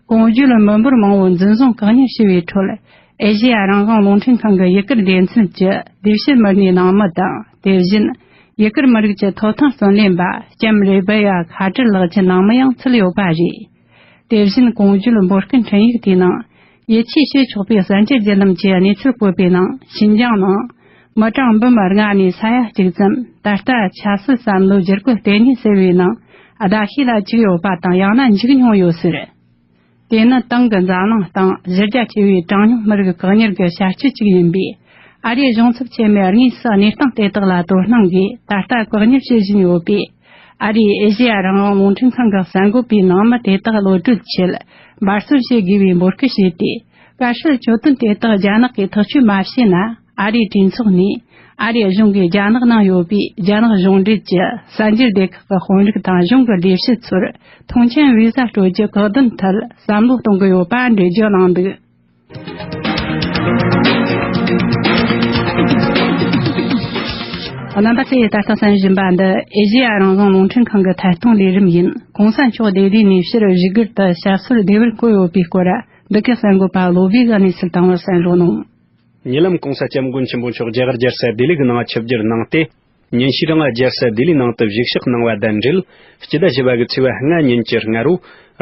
གོང་བརྗོད་མི་འབོར་མང་བོ་འཛིན་བཟུང་བཀག་ཉར་བྱས་པའི་ཁྲོད། ཨེ་ཤེ་ཡ་རང་དབང་རླུང་འཕྲིན་ཁང་གི་ཡུ་གུར་སྡེ་ཚན་གྱི་དེ་བཞིན་མི་སྣའི་ནང་མི་དང་། དེ་བཞིན་ཡུ་གུར་མི་རིགས་ཀྱི་ཐོབ་ཐང་བརྩོན་ལེན་པ་ལྕམ་རེ་བེ་ཡ་ཁ་ཏྲི་ལགས་ཀྱི་ནང་མི་ཡང་ཚུད་ཡོད་པ་རེད། དེ་བཞིན་གོང་བརྗོད་འབོད་སྐུལ་འཕྲིན་ཡིག་དེའི་ནང་། ཡིད་ཆེས་བྱེད་ཆོག་པའི་གསར་འགྱུར་བརྒྱུད་ལམ་གྱི་གནས་ཚུལ་བཀོད་པའི་ནང་། ཞིན་ཅང་ནང་མི་གྲངས་འབུམ་ལྔ་ནས་ས་ཡ་གཅིག་ཙམ་ད་ལྟ་ཆབ་སྲིད་བསམ་བློའི་བསྒྱུར་བཀོད་ལྟེ་གནས་ཟེར་བའི་ནང་བརྡ་ཤོས་ལ་འཇུག་ཡོད་པ་དང་། ཡང་ན་འཇུག་མྱོང་ཡོད་ཟེར། དེ་ནི་ཏང་གི་འཛམ་གླིང་སྟེང་གཞི་རྒྱ་ཆེ་བའི་གྲངས་ཉུང་མི་རིགས་བཀག་ཉར་གྱི་བྱ་སྤྱོད་ཅིག་ཡིན་པས། ཨ་རིའི་གཞུང་ཚབ་ཆེན་མོས་དངོས་སུ་གནས་སྟངས་དེ་དག་ལ་དོ་སྣང་གིས་ད་ལྟ་བཀག་ཉར་བྱེད་བཞིན་ཡོད་པས། ཨ་རིས་ཨེ་ཤེ་ཡ་རང་དབང་རླུང་འཕྲིན་ཁང་གི་གསར་འགོད་པའི་ནང་མི་དེ་དག་གློད་གྲོལ་ཆེད་འབད་བརྩོན་བྱེད་དགོས་པའི་འབོད་སྐུལ་བྱས་ཏེ། བཀའ་ཤག་གྱོད་དོན་དེ་དག་རྒྱ་ནག་གིས་ཐག་གཅོད་མ་བྱས་ན། ཨ་རིའི་གྲོས་ཚོགས་ནས་ཨ་རིའི་གཞུང་གིས་རྒྱ་ནག་ནང་ཡོད་པའི་རྒྱ་ནག་གཞུང་འབྲེལ་གྱི་གསར་འགྱུར་སྡེ་ཁག་གི་དཔོན་རིགས་དང་གཞུང་གི་ལས་བྱེད་ཚོར་ཐོངས་མཆན་བི་ཟ་སྤྲོད་རྒྱུ་བཀག་སྡོམ་ཐད་བསམ་བློ་གཏོང་གི་ཡོད་པ་འགྲེལ་བརྗོད་གནང་འདུག་རྣམ་པ་ཚོས་ད་ལྟ་གསན་བཞིན་པ་འདི་ཨེ་ཤེ་ཡ་རང་དབང་རླུང་འཕྲིན་ཁང་གི་ཐད་གཏོང་ལས་རིམ་ཡིན། གོང་ས་མཆོག་བདེ་ལྡན་ནས་ཕྱིར་བཞུགས་སྒར་དུ་ཞབས་སོར་བདེ་བར་བཀོད་ཡོད་པའི་སྐོར། འདི་གའི་གསར་འགོད་པ་བློ་བྷེ་གིས་གནས་ཚུལ་བཏང་བར་གསན་རོགས་གནང་། ཉེ་ལམ་གོང་ས་སྐྱབས་མགོན་ཆེན་པོ་མཆོག་རྒྱ་གར་རྒྱལ་ས་ལྡི་ལི་གི་ནང་ཆིབས་བསྒྱུར་གནང་སྟེ། ཉིན་ཤས་རིང་རྒྱལ་ས་ལྡི་ལིའི་ནང་དུ་བཞུགས་ཞག་གནང་བ་དང་འབྲེལ། སྤྱི་ཟླ་བཞི་པ་གི་ཚེས་པ་ལྔ་ཉིན་གྱི་སྔ་དྲོ།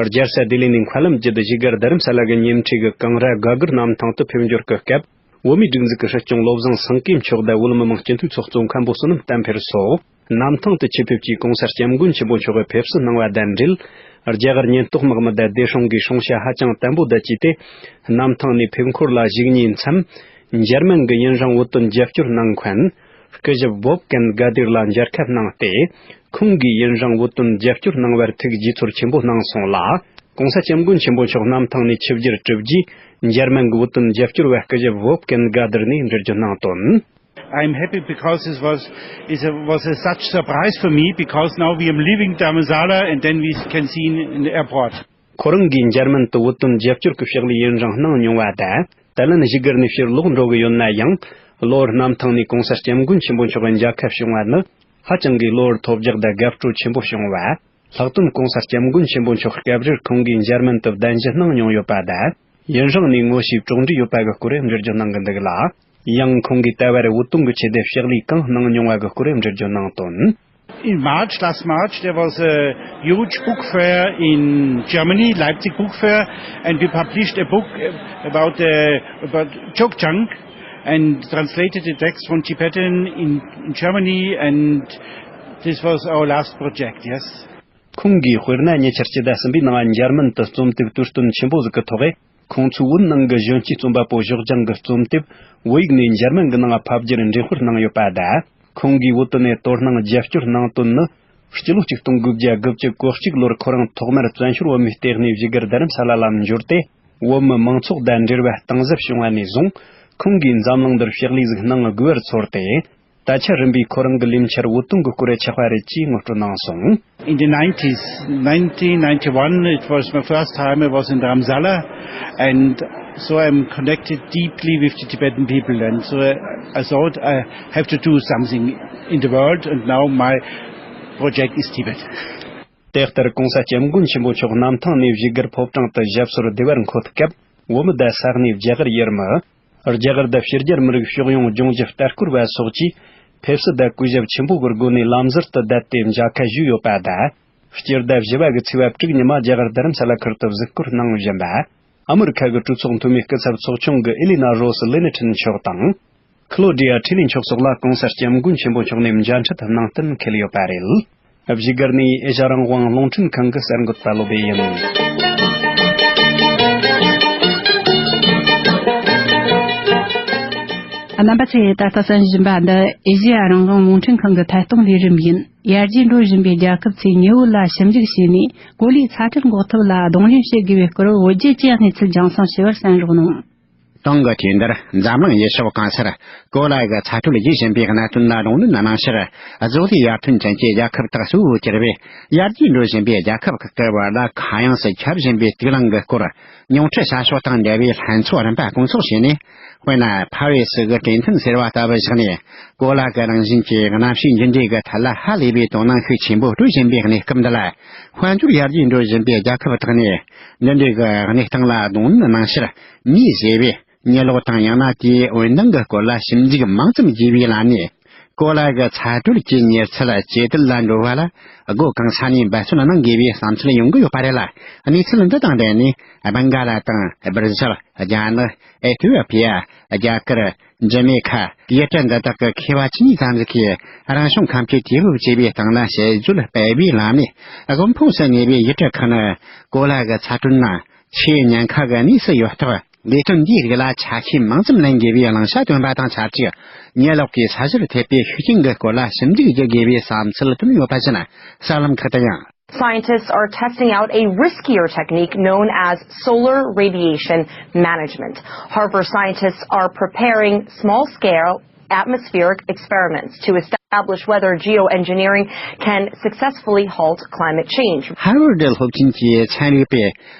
རྒྱལ་ས་ལྡི་ལི་ནས་མཁའ་ལམ་བརྒྱུད་བཞུགས་སྒར་རྡ་རམ་ས་ལ་གི་ཉེ་འཁྲིས་ཀྱི་ཀང་ར་སྒ་སྒར་གནམ་ཐང་དུ་ཕེབས་འབྱོར་གྱི་སྐབས། བོད་མིའི་སྒྲིག་འཛུགས་ཀྱི་སྲིད་སྐྱོང་བློ་བཟང་སེང་གེ་མཆོག་དང་བོད་མི་མང་སྤྱི་འཐུས་ཚོགས་གཙོ་མཁན་པོ་བསོད་ནམས་བསྟན་འཕེལ་སོགས། གནམ་ཐང་དུ་ཆེད་ཕེབས་ཀྱིས་གོང་ས་སྐྱབས་མགོན་ཆེན་པོ་མཆོག་གི་ཕེབས་བསུ་གནང་བ་དང་འབྲེལ། རྒྱ་གར་ཉེན་རྟོག་དམག་མི་དང་བདེ་སྲུང་གིས་སྲུང་བྱ་ཧ་ཅང་བརྟན་པོ་དང་བཅས་ཏེ། གནམ་ཐང་ནས་ཕེབས་འཁོར་ལ་བཞུགས་ཉིན་མཚམས། འཇར་མན་གྱི་ཡུན་རིང་བོད་དོན་རྒྱབ་སྐྱོར་གནང་མཁན། སྐུ་ཞབས་བོབ་ཀན་ག་དིར་ལ་མཇལ་ཁ་གནང་སྟེ། ཁོང་གིས་ཡུན་རིང་བོད་དོན་རྒྱབ་སྐྱོར་གནང་བར་ཐུགས་དགྱེས་ཚོར་ཆེན་པོ་གནང་སོང་ལ། གོང་ས་སྐྱབས་མགོན་ཆེན་པོ་མཆོག་གནམ་ཐང་ནས་ཆིབས་བསྒྱུར་གྲུབ་རྗེས། འཇར་མན་གྱི་བོད་དོན་རྒྱབ་སྐྱོར་བ་སྐུ་ཞབས་བོབ་ཀན་ག་དིར་ནས་འགྲེལ་བརྗོད་གནང་དོན། I'm happy because it was, it was a such surprise for me, because now we are leaving Dharamsala and then we can see in, in the airport. ཁོ་རང་གིས་འཇར་མན་དུ་བོད་དོན་རྒྱབ་སྐྱོར་གྱི་ཕྱག་ལས་ཡུན་རིང་གནང་མྱོང་བ་དང་། ད་ལན་བཞུགས་སྒར་ནས་ཕྱིར་ལོག་འགྲོ་གི་ཡོད་ན་ཡང་། གློ་བུར་གནམ་ཐང་ནས་གོང་ས་སྐྱབས་མགོན་ཆེན་པོ་མཆོག་གི་མཇལ་ཁ་བྱུང་བ་ནི། ཧ་ཅང་གི་གློ་བུར་ཐོལ་རྒྱག་དང་དགའ་སྤྲོ་ཆེན་པོ་བྱུང་བ། ལྷག་དོན་གོང་ས་སྐྱབས་མགོན་ཆེན་པོ་མཆོག་སྐབས་རེར་ཁོང་གིས་འཇར་མན་དུ་གདན་ཞུ་གནང་མྱོང་ཡོད་པ་དང་། ཡུན་རིང་ནས་ངོ་ཤེས་གྲོགས་འདྲིས་ཡོད་པ་གི་སྐོར་འགྲེལ་བརྗོད་གནང་གི་འདུག་ལ། ཡང་ཁོང་གིས་ད་བར་བོད་དོན་གྱི་ཆེད་དུ་ཕྱག་ལས་གང་གནང་མྱོང་བ་གི་སྐོར་འགྲེལ་བརྗོད་གནང་དོན། In March, last March, there was a huge book fair in Germany, Leipzig Book Fair, and we published a book, uh, about, uh, about Chokchang and translated the text from Tibetan in, in Germany, and this was our last project, yes. ཁོང་གིས་དཔེར་ན་ཉེ་ཆར་སྤྱི་ཟླ་གསུམ་པའི་ནང་འཇར་མན་དུ་རྩོམ་དེབ་དུས་སྟོན་ཆེན་པོ་ཟིག་གི་ཐོག་ཁོང་ཚོའི་བོད་ནང་གི་གཞོན་སྐྱེས་རྩོམ་པ་པོ་ཞོགས་ལྗང་གི་རྩོམ་དེབ་བོད་ཡིག་ནས་འཇར་མན་གྱི་ནང་ཕབ་བསྒྱུར་འགྲེམས་སྤེལ་གནང་ཡོད་པ་དང་། ཁོང་གིས་བོད་དོན་ནས་དོ་སྣང་རྒྱབ་སྐྱོར་གནང་དོན་ནི། སྤྱི་ལོ་ཆིག་སྟོང་དགུ་བརྒྱ་དགུ་བཅུ་གོ་གཅིག་ལོར་ཁོ་རང་ཐོག་མར་བཙན་བྱོལ་བོད་མིའི་ལྟེ་གནས་བཞུགས་སྒར་རྡ་རམ་ས་ལ་ལ་འབྱོར་ཏེ། བོད་མི་མང་ཚོགས་དང་འབྲེལ་བ་གཏིང་ཟབ་བྱུང་བ་ནས་བཟུང་། ཁོང་གིས་འཛམ་གླིང་འདིར་ཕྱག་ལས་ཟིག་གནང་དགོས་པར་ཚོར་ཏེ། ད་ཆ་རིམ་པས་ཁོ་རང་གི་ལས་འཆར་བོད་དོན་གྱི་སྐོར་ཆགས་པ་རེད་ཅེས་ངོ་སྤྲོད་གནང་སོང་། In the nineties, nineteen ninety-one, it was my first time I was in Dharamsala, and so I'm connected deeply with the Tibetan people, and so I, I thought I have to do something in the world, and now my project is Tibet. དེ་ལྟར་གོང་ས་སྐྱབས་མགོན་ཆེན་པོ་མཆོག་གནམ་ཐང་ནས་བཞུགས་སྒར་ཕོ་བྲང་དུ་ཞབས་སོར་བདེ་བར་འཁོད་སྐབས། བོད་མི་དང་ས་གནས་རྒྱ་གར་ཡུལ་མི། རྒྱ་གར་དང་ཕྱི་རྒྱལ་མི་རིགས་ཕྱོགས་ཡོངས་ལྗོངས་རྒྱུ་ལྟ་སྐོར་བ་སོགས་ཀྱིས་ཕེབས་བསུ་དང་གུས་ཞབས་ཆེན་པོ་གི་སྒོ་ནས་ལམ་ཟུར་དུ་བསྡད་དེ་མཇལ་ཁ་ཞུས་ཡོད་པ་དང་། སྤྱི་ཟླ་བཞི་པ་གི་ཚེས་པ་དྲུག་ཉི་མ་རྒྱ་གར་རྡ་རམ་ས་ལ་ཁུལ་དུ་གཟིགས་སྐོར་གནང་བཞིན་པ། ཨ་མི་རི་ཁ་གི་གྲོས་ཚོགས་འཐུས་མི་སྐུ་ཚབ་ཚོགས་ཆུང་གི་ཨེ་ལི་ན་རོ་སི་ལེ་ནི་ཁྲིན་མཆོག་དང་། ཁི་ལོ་ཌི་ཡ་ཁྲི་ལི་མཆོག་སོགས་ལ་གོང་ས་སྐྱབས་མགོན་ཆེན་པོ་མཆོག་ནས་མཇལ་འཕྲད་གནང་གཏན་འཁེལ་ཡོད་པ་རེད། བཞུགས་སྒར་ནས་ཨེ་ཤ་རང་དབང་རླུང་འཕྲིན་ཁང་གི་གསར་འགོད་པ་བློ་བྷེ་ཡིན། རྣམ་པ་ཚོས་ད་ལྟ་གསན་བཞིན་པ་འདི་ཨེ་ཤེ་ཡ་རང་དབང་རླུང་འཕྲིན་ཁང་གི་ཐད་གཏོང་ལས་རིམ་ཡིན། ཡར་རྒྱས་འགྲོ་བཞིན་པའི་རྒྱལ་ཁབ་ཚོས་ཉི་འོད་ལ་ཞིབ་འཇུག་བྱས་ནས་གོ་ལའི་ཚ་དྲོད་འགོག་ཐབས་ལ་གདོང་ལེན་བྱེད་དགོས་པའི་སྐོར་བོད་རྒྱལ་གྱི་གནས་ཚུལ་རྒྱང་སྲིང་ཞུ་བར་གསན་རོགས་གནང་། ཏང་གི་དུས་འདིར་འཛམ་གླིང་ཡུལ་ཕྱོགས་གང་སར་གོ་ལ་གི་ཚ་དྲོད་རྒྱས་བཞིན་པའི་གནད་དོན་ལ་གདོང་ལེན་གནང་ཕྱིར། བཟོ་ལས་ཡར་ཐོན་ཅན་གྱི་རྒྱལ་ཁབ་དག་གཙོ་བོར་གྱུར་པའི་ཡར་རྒྱས་འགྲོ་བཞིན་པའི་རྒྱལ་ཁབ་ཁག་གི་བར་ལ་གང་ཡོང་སུ་ཁྱབ་བཞིན་པའི་དུག་རླངས་ཀྱི་སྐོར། ཉུང་འཕྲི་བྱ་ཕྱོགས་དང་འབྲེལ་བའི་ལྷན་ཚོགས་རིམ་པ་སྐོང་ཚོགས་བྱས་ནས། དཔེར་ན། ཕ་རོལ་སུ་གི་གྲོས་མཐུན་ཟེར་བ་ལྟ་བུ་བཞག་ནས། གོ་ལ་གི་རང་བཞིན་གྱི་གནམ་གཤིས་འགྱུར་འགྲོས་ཀྱི་ཐད་ལ་ཧ་ལས་པའི་དོ་སྣང་ཤུགས་ཆེན་པོ་སྤྲོད་བཞིན་པའི་གནས་སྐབས་འདི་ལ། དཔལ་འབྱོར་ཡར་རྒྱས་འགྲོ་བཞིན་པའི་རྒྱལ་ཁབ་དག་ནས། འདི་འདྲའི་གི་གནས་སྟངས་ལ་གདོང་ལེན་གནང་ཕྱིར། མིས་བཟོས་པའི་ཉི་གློག་དང་། ཡང་ན་དེའི་འོད་མདངས་ཀྱི་སྐོར་ལ་ཞིབ་འཇུག་མང་ཙམ་བགྱིས་པའི་ལམ་ནས། གོ་ལ་གི་ཚ་དྲོད་ཀྱི་མྱུར་ཚད་ཇེ་དལ་ལ་འགྲོ་བ་ལ། སྒོ་གང་ས་ནས་འབད་བརྩོན་གནང་དགོས་པའི་བསམ་ཚུལ་ཡོང་གི་ཡོད་པ་རེད་ལ། གནས་ཚུལ་འདི་དང་འབྲེལ་ནས། སྦན་གྷ་ལ་དང་། སྦིར་ཟབ། རྒྱ་ནག། ཨེ་ཐི་ཡོ་ཕི་ཡ། རྒྱ་གར། འཇར་མ་ནི། ཡུལ་གྲུ་འདི་དག་གི་མཁས་པ་ཆིག་གཉིས་ཙམ་ཞིག་གིས། རང་བྱུང་ཁམས་ཀྱི་དུས་བབ་ཅེས་པའི་སྟེང་ལ་དཔྱད་བརྗོད་སྤེལ་བའི་ལམ་ནས། དབུལ་ཕོངས་སུ་གནས་པའི་ཡུལ་གྲུ་ཁག་ནི་གོ་ལ་གི་ཚ་དྲོད་ནང་ཆེས་ཉེན་ཁ་གི་གནས་སུ་ཡོད་སྟབས། ལས་དོན་འདིའི་རིགས་ལ་ཆ་ཤས་མང་ཙམ་ལེན་དགོས་པའི་བླང་བྱ་བཏོན་པ་དང་ཆབས་ཅིག་ཉི་གློག་གིས་ས་གཞིར་ཐེབས་པའི་ཤུགས་རྐྱེན་གྱི་སྐོར་ལ་ཞིབ་འཇུག་བགྱི་དགོས་པའི་བསམ་ཚུལ་བཏོན་ཡོད་པ་བཞིན། གསར་ལམ་ཁག་ཏུ་ཡང་། Scientists are testing out a riskier technique known as solar radiation management. Harvard scientists are preparing small scale atmospheric experiments to establish whether geoengineering can successfully halt climate change. ཧར་ཝར་ཌི་སློབ་ཆེན་གྱིས་ཚན་རིག་པས་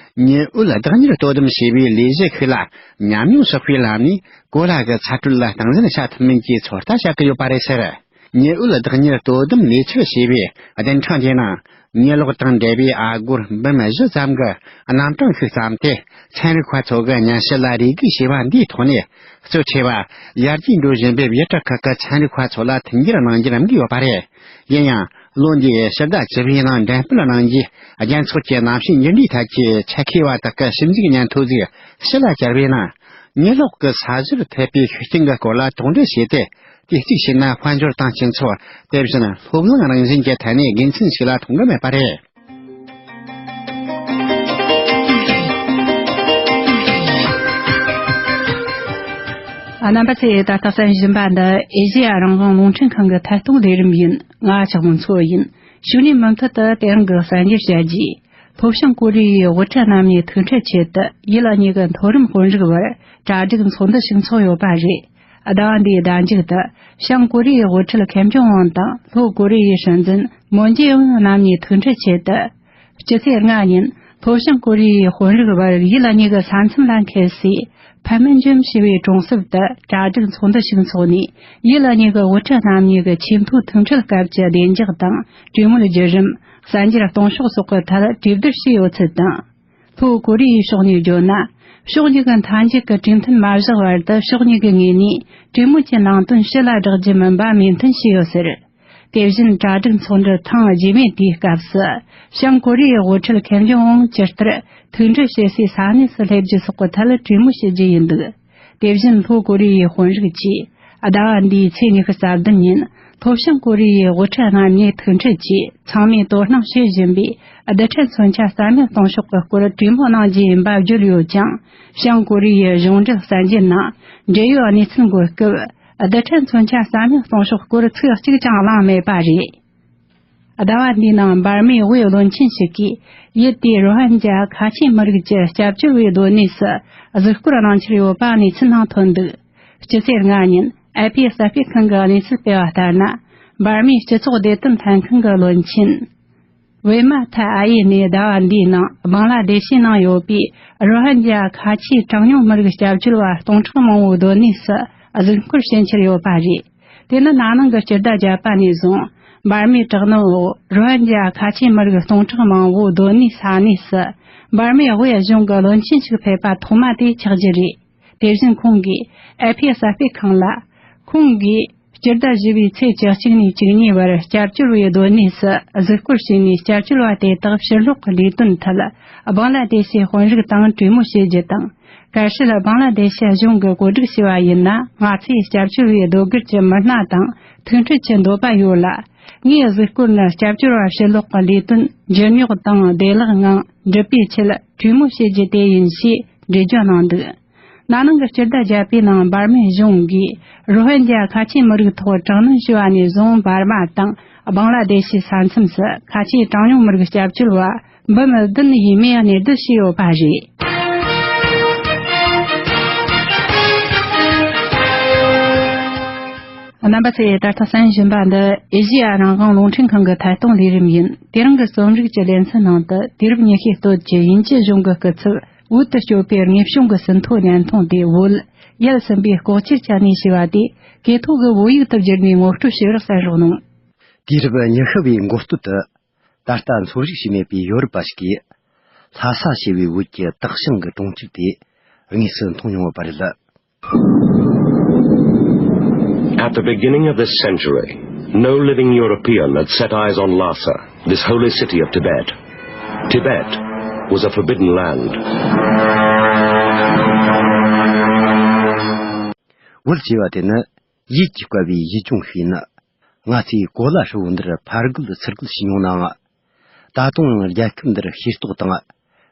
ཉི་འོད་བདག་གཉེར་དོ་དམ་བྱེད་པའི་ལས་གཞི་ཤིག་ལ་ཉམས་མྱོང་བསགས་པའི་ལམ་ནས་གོ་ལ་གི་ཚ་དྲོད་ལ་སྟངས་འཛིན་བྱ་ཐུབ་མིན་གྱི་ཚོད་ལྟ་བྱ་གི་ཡོད་པ་རེད་ཟེར། ཉི་འོད་བདག་གཉེར་དོ་དམ་ལས་འཆར་ཞེས་པའི་བདུན་ཕྲག་འདིའི་ནང་། ཉི་གློག་དང་འབྲེལ་བའི་ཨ་སྒོར་འབུམ་བཞི་ཙམ་གྱི་རྣམ་གྲངས་ཤིག་བརྩམས་ཏེ། ཚན་རིག་པ་ཚོ་གི་སྙན་ཞུ་ལ་རེ་སྒུག་བྱས་པ་འདིའི་ཐོག་ནས། གཙོ་ཆེ་བ་ཡར་རྒྱས་འགྲོ་བཞིན་པའི་ཡུལ་གྲུ་ཁག་གི་ཚན་རིག་པ་ཚོ་ལ་མཐུན་འགྱུར་གནང་རྒྱུར་འདོད་ཡོད་པ་རེད། ཡིན་ཡང་། ལོ་འདིའི་ཕྱི་ཟླ་བཅུ་པའི་ནང་འགྲེམས་སྤེལ་གནང་རྒྱུའི་རྒྱལ་ཚོགས་ཀྱི་གནམ་གཤིས་འགྱུར་འགྲོས་ཐད་ཀྱི་ཆེད་མཁས་པ་དག་གི་ཞིབ་འཇུག་སྙན་ཐོ་ཟིག་ཕྱི་ལ་གྱར་བའི་ནང་། ཉི་གློག་གི་ས་གཞིར་ཐེབས་པའི་ཤུགས་རྐྱེན་གྱི་སྐོར་ལ་དོགས་འདྲི་བྱས་ཏེ། དེ་གཅིག་བྱས་ན་དཔལ་འབྱོར་དང་སྤྱི་ཚོགས། དེ་བཞིན་སློབ་གླིང་རང་བཞིན་གྱི་ཐད་ནས་དགེ་མཚན་ཞིག་ལ་མཐོང་གི་མེད་པ་རེད། རྣམ་པ་ཚོས་ད་ལྟ་གསན་བཞིན་པ་འདི་ཨེ་ཤེ་ཡ་རང་དབང་རླུང་འཕྲིན་ཁང་གི་ཐད་གཏོང་ལས་རིམ་ཡིན། ང་ཆགས་མོ་མཚོ་ཡིན། ཞུ་ནས་མུ་མཐུད་དུ་དེ་རིང་གི་གསར་འགྱུར་བཤད་རྒྱུ། ལྷོ་བྱང་ཀོ་རི་ཡའི་དབུ་ཁྲིད་རྣམ་གཉིས་ཐུག་འཕྲད་ཆེད་དུ་ཡུལ་གཉིས་ཀྱི་མཐོ་རིམ་དཔོན་རིགས་བར་གྲ་སྒྲིག་ཚོགས་འདུ་ཞིག་འཚོགས་ཡོད་པ་རེད། ཟླ་བ་འདིའི་ཟླ་མཇུག་ཏུ་བྱང་ཀོ་རི་ཡའི་དབུ་ཁྲིད་ཁེམ་ཇོང་ཨུན་དང་ལྷོ་ཀོ་རི་ཡའི་སྲིད་འཛིན་མོན་ཇེ་ཨིན་རྣམ་གཉིས་ཐུག་འཕྲད་ཆེད་དུ། སྤྱི་ཚེས་ལྔ་ཉིན་ལྷོ་བྱང་ཀོ་རི་ཡའི་དཔོན་རིགས་བར་ཡུལ་གཉིས་ཀྱི་ས་མཚམས་ལ་འཁེལ་སའི་ཕན་མིན་ཇུམ་ཞེས་པའི་གྲོང་གསེབ་ཏུ་གྲ་སྒྲིག་ཚོགས་འདུ་ཞིག་འཚོགས་ནས། ཡུལ་གཉིས་ཀྱི་དབུ་ཁྲིད་རྣམ་གཉིས་ཀྱི་ཆེས་མཐོའི་ཐུག་འཕྲད་སྐབས་ཀྱི་བདེ་འཇགས་དང་གྲོས་མོལ་བརྒྱུད་རིམ། གསར་འགྱུར་གཏོང་ཕྱོགས་སོགས་ཀྱི་ཐད་གྲོས་བསྡུར་བྱས་ཡོད་ཚུལ་དང་། ལྷོ་ཀོ་རི་ཡའི་ཕྱོགས་ནས་བརྗོད་ན། ཕྱོགས་གཉིས་ཀྱི་མཐའ་མཇུག་གི་གྲོས་མཐུན་མ་བཞག་བར་དུ་ཕྱོགས་གཉིས་ཀྱི་ངོས་ནས་གྲོས་མོལ་གྱི་ནང་དོན་ཕྱི་ལ་བསྒྲགས་རྒྱུ་མིན་པ་མོས་མཐུན་བྱས་ཡོད་ཟེར། དེ་བཞིན་གྲ་སྒྲིག་ཚོགས་འདུ་ཐེངས་རྗེས་མའི་དུས་སྐབས་སུ། བྱང་ཀོ་རི་ཡའི་དབུ་ཁྲིད་ཁེམ་ཇོང་ཨུན་ཇི་ལྟར་ཐུག་འཕྲད་བྱེད་སའི་ས་གནས་སུ་སླེབས་རྒྱུ་སོགས་ཀྱི་ཐད་གྲོས་མོལ་བྱེད་རྒྱུ་ཡིན་འདུག་དེ་བཞིན་ལྷོ་ཀོ་རི་ཡའི་དཔོན་རིགས་ཀྱིས་ཟླ་བ་འདིའི་ཚེས་ཉི་ཤུ་རྩ་བདུན་ཉིན་ལྷོ་བྱང་ཀོ་རི་ཡའི་དབུ་ཁྲིད་རྣམ་གཉིས་ཐུག་འཕྲད་ཀྱིས་ཚང་མས་དོ་སྣང་བྱེད་བཞིན་པའི་རྡུལ་ཕྲན་མཚོན་ཆ་རྩ་མེད་གཏོང་ཕྱོགས་ཀྱི་སྐོར་གྲོས་མོལ་གནང་རྒྱུ་ཡིན་པ་བརྗོད་ཡོད་ཀྱང་། བྱང་ཀོ་རི་ཡའི་གཞུང་འབྲེལ་གསར་འགྱུར་ནང་འབྲེལ་ཡོད་གནས་ཚུལ་འགོད་སྐབས། རྡུལ་ཕྲན་མཚོན་ཆ་རྩ་མེད་གཏོང་ཕྱོགས་སྐོར་ཚིག་གཅིག་ཀྱང་གླེང་མེད་པ་རེད། ཟླ་བ་འདིའི་ནང་འབར་མའི་དབུས་བློན་ཆེན་ཞིག་གིས་ཡུལ་དེའི་རོ་ཧིན་ཇཱ་ཁ་ཆེའི་མི་རིགས་ཀྱི་སྐྱབས་བཅོལ་བའི་སྡོད་གནས་སུ་གཟིགས་སྐོར་གནང་འཆར་ཡོད་པ་གནས་ཚུལ་ནང་ཐོན་འདུག་སྤྱི་ཚེས་ལྔ་ཉིན་ཨེ་ཕི་གསར་སྤེལ་ཁང་གི་གནས་ཚུལ་སྤེལ་བ་ལྟར་ན། འབར་མའི་སྤྱི་ཚོགས་བདེ་དོན་ལྷན་ཁང་གི་བློན་ཆེན་ཝེ་མ་ཐ་ཨ་ཡེ་ནས་ཟླ་བ་འདིའི་ནང་བང་ལ་དེ་ཤི་ནང་ཡོད་པའི་རོ་ཧིན་ཇཱ་ཁ་ཆེའི་གྲངས་ཉུང་མི་རིགས་སྐྱབས་བཅོལ་བ་སྟོང་ཕྲག་མང་བོའི་སྡོད་གནས་སུ་གཟིགས་སྐོར་བྱེད་འཆར་ཡོད་པ་རེད། དེ་ནི་ན་ནིང་གི་སྤྱི་ཟླ་བརྒྱད་པ་ནས་བཟུང་འབར་མའི་དྲག་གནོན་འོག་རོ་ཧིན་ཇཱ་ཁ་ཆེའི་མི་རིགས་སྟོང་ཕྲག་མང་བོ་སྡོད་གནས་ས་གནས་སུ་འབར་མའི་དབུས་གཞུང་གི་བློན་ཆེན་ཞིག་ཕེབས་པ་ཐོག་མ་དེ་ཆགས་རྒྱུ་རེད། དེ་བཞིན་ཁོང་གིས་ཨེ་ཕི་གསར་སྤེལ་ཁང་ལ། ཁོང་གིས་སྤྱི་ཟླ་བཞི་པའི་ཚེས་བཅུ་གཅིག་ནས་བཅུ་གཉིས་བར་སྐྱབས་བཅོལ་བའི་སྡོད་གནས་སུ་གཟིགས་སྐོར་བྱས་ནས། སྐྱབས་བཅོལ་བ་དེ་དག་ཕྱིར་ལོག་གི་ལས་དོན་ཐད་བང་ལ་དེ་ཤའི་དཔོན་རིགས་དང་གྲོས་མོལ་བྱེད་རྒྱུ་དང་། གལ་སྲིད་བང་ལ་དེ་ཤའི་གཞུང་གིས་བཀོད་སྒྲིག་བྱས་པ་ཡིན་ན། ང་ཚོས་སྐྱབས་བཅོལ་བའི་སྡོད་སྒར་གྱི་མི་སྣ་དང་ཐུག་འཕྲད་ཀྱི་འདོད་པ་ཡོད་ལ། ངའི་གཟིགས་སྐོར་ནི་སྐྱབས་བཅོལ་བ་ཕྱིར་ལོག་གི་ལས་དོན་ཇེ་རྙོག་དང་བདེ་བླག་ངང་འགྲུབ་པའི་ཆེད་གྲོས་མོལ་བྱེད་རྒྱུ་དེ་ཡིན་ཞེས་འགྲེལ་བརྗོད་གནང་འདུག་ན་ནིང་གི་སྤྱི་ཟླ་བརྒྱད་པའི་ནང་འབར་མའི་གཞུང་གིས་རོ་ཧིན་ཇཱ་ཁ་ཆེའི་མི་རིགས་ཐོག་དྲག་གནོན་བྱས་པ་ནས་བཟུང་འབར་མ་དང་བང་ལ་དེ་ཤི་ས་མཚམས་སུ་ཁ་ཆེའི་གྲངས་ཉུང་མི་རིགས་སྐྱབས་བཅོལ་བ་འབུམ་བདུན་ཡས་མས་གནས་སྡོད་བྱས་ཡོད་པ་རེད། རྣམ་པ་ཚོས་ད་ལྟ་གསན་བཞིན་པ་འདི་ཨེ་ཤེ་ཡ་རང་དབང་རླུང་འཕྲིན་ཁང་གི་ཐད་གཏོང་ལས་རིམ་ཡིན། དེ་རིང་གི་རྩོམ་རིག་གི་ལེ་ཚན་ནང་དུ་དུས་རབས་ཉི་ཤུའི་སྟོད་ཀྱི་དབྱིན་ཇི་གཞུང་གི་སྐུ་ཚབ། བོད་དུ་སྐྱོད་པའི་དངོས་བྱུང་གི་ཟིན་ཐོ་བརྙན་ཐུང་སྟེ། བོད་ཡུལ་གསུམ་པའི་ལྐོག་གྱུར་གྱི་གནས་ཞེས་པ་དེ་སྐད་ཐོག་གི་བོད་ཡིག་ཏུ་བསྒྱུར་ནས་ངོ་སྤྲོད་ཞུ་བར་གསན་རོགས་གནང་། དུས་རབས་ཉི་ཤུ་བའི་འགོ་སྟོད་དུ། ད་ལྟ་འཚོ་བཞུགས་བྱས་མེད་པའི་ཡོ་རོབ་པ་ཞིག་གིས། ལྷ་ས་ཞེས་པའི་བོད་ཀྱི་དག་ཞིང་གི་གྲོང་ཁྱེར་དེ་དངོས་སུ་མཐོང་མྱོང་བ་རེད། At the beginning of this century, no living European had set eyes on Lhasa, this holy city of Tibet. Tibet was a forbidden land. བོད་ཅེས་པ་དེ་ནི་ཡིད་ཀྱིས་བསྐལ་བའི་ཡུལ་ལྗོངས་ཤིག་ཡིན། ང་ཚོས་གོ་ལ་ཧྲིལ་བོ་འདིར་ཕར་རྒོལ་ཚུར་རྒོལ་བྱས་མྱོང་ནའང་། ད་དུང་རྒྱལ་ཁབ་འདིར་ཤེས་རྟོགས་དང་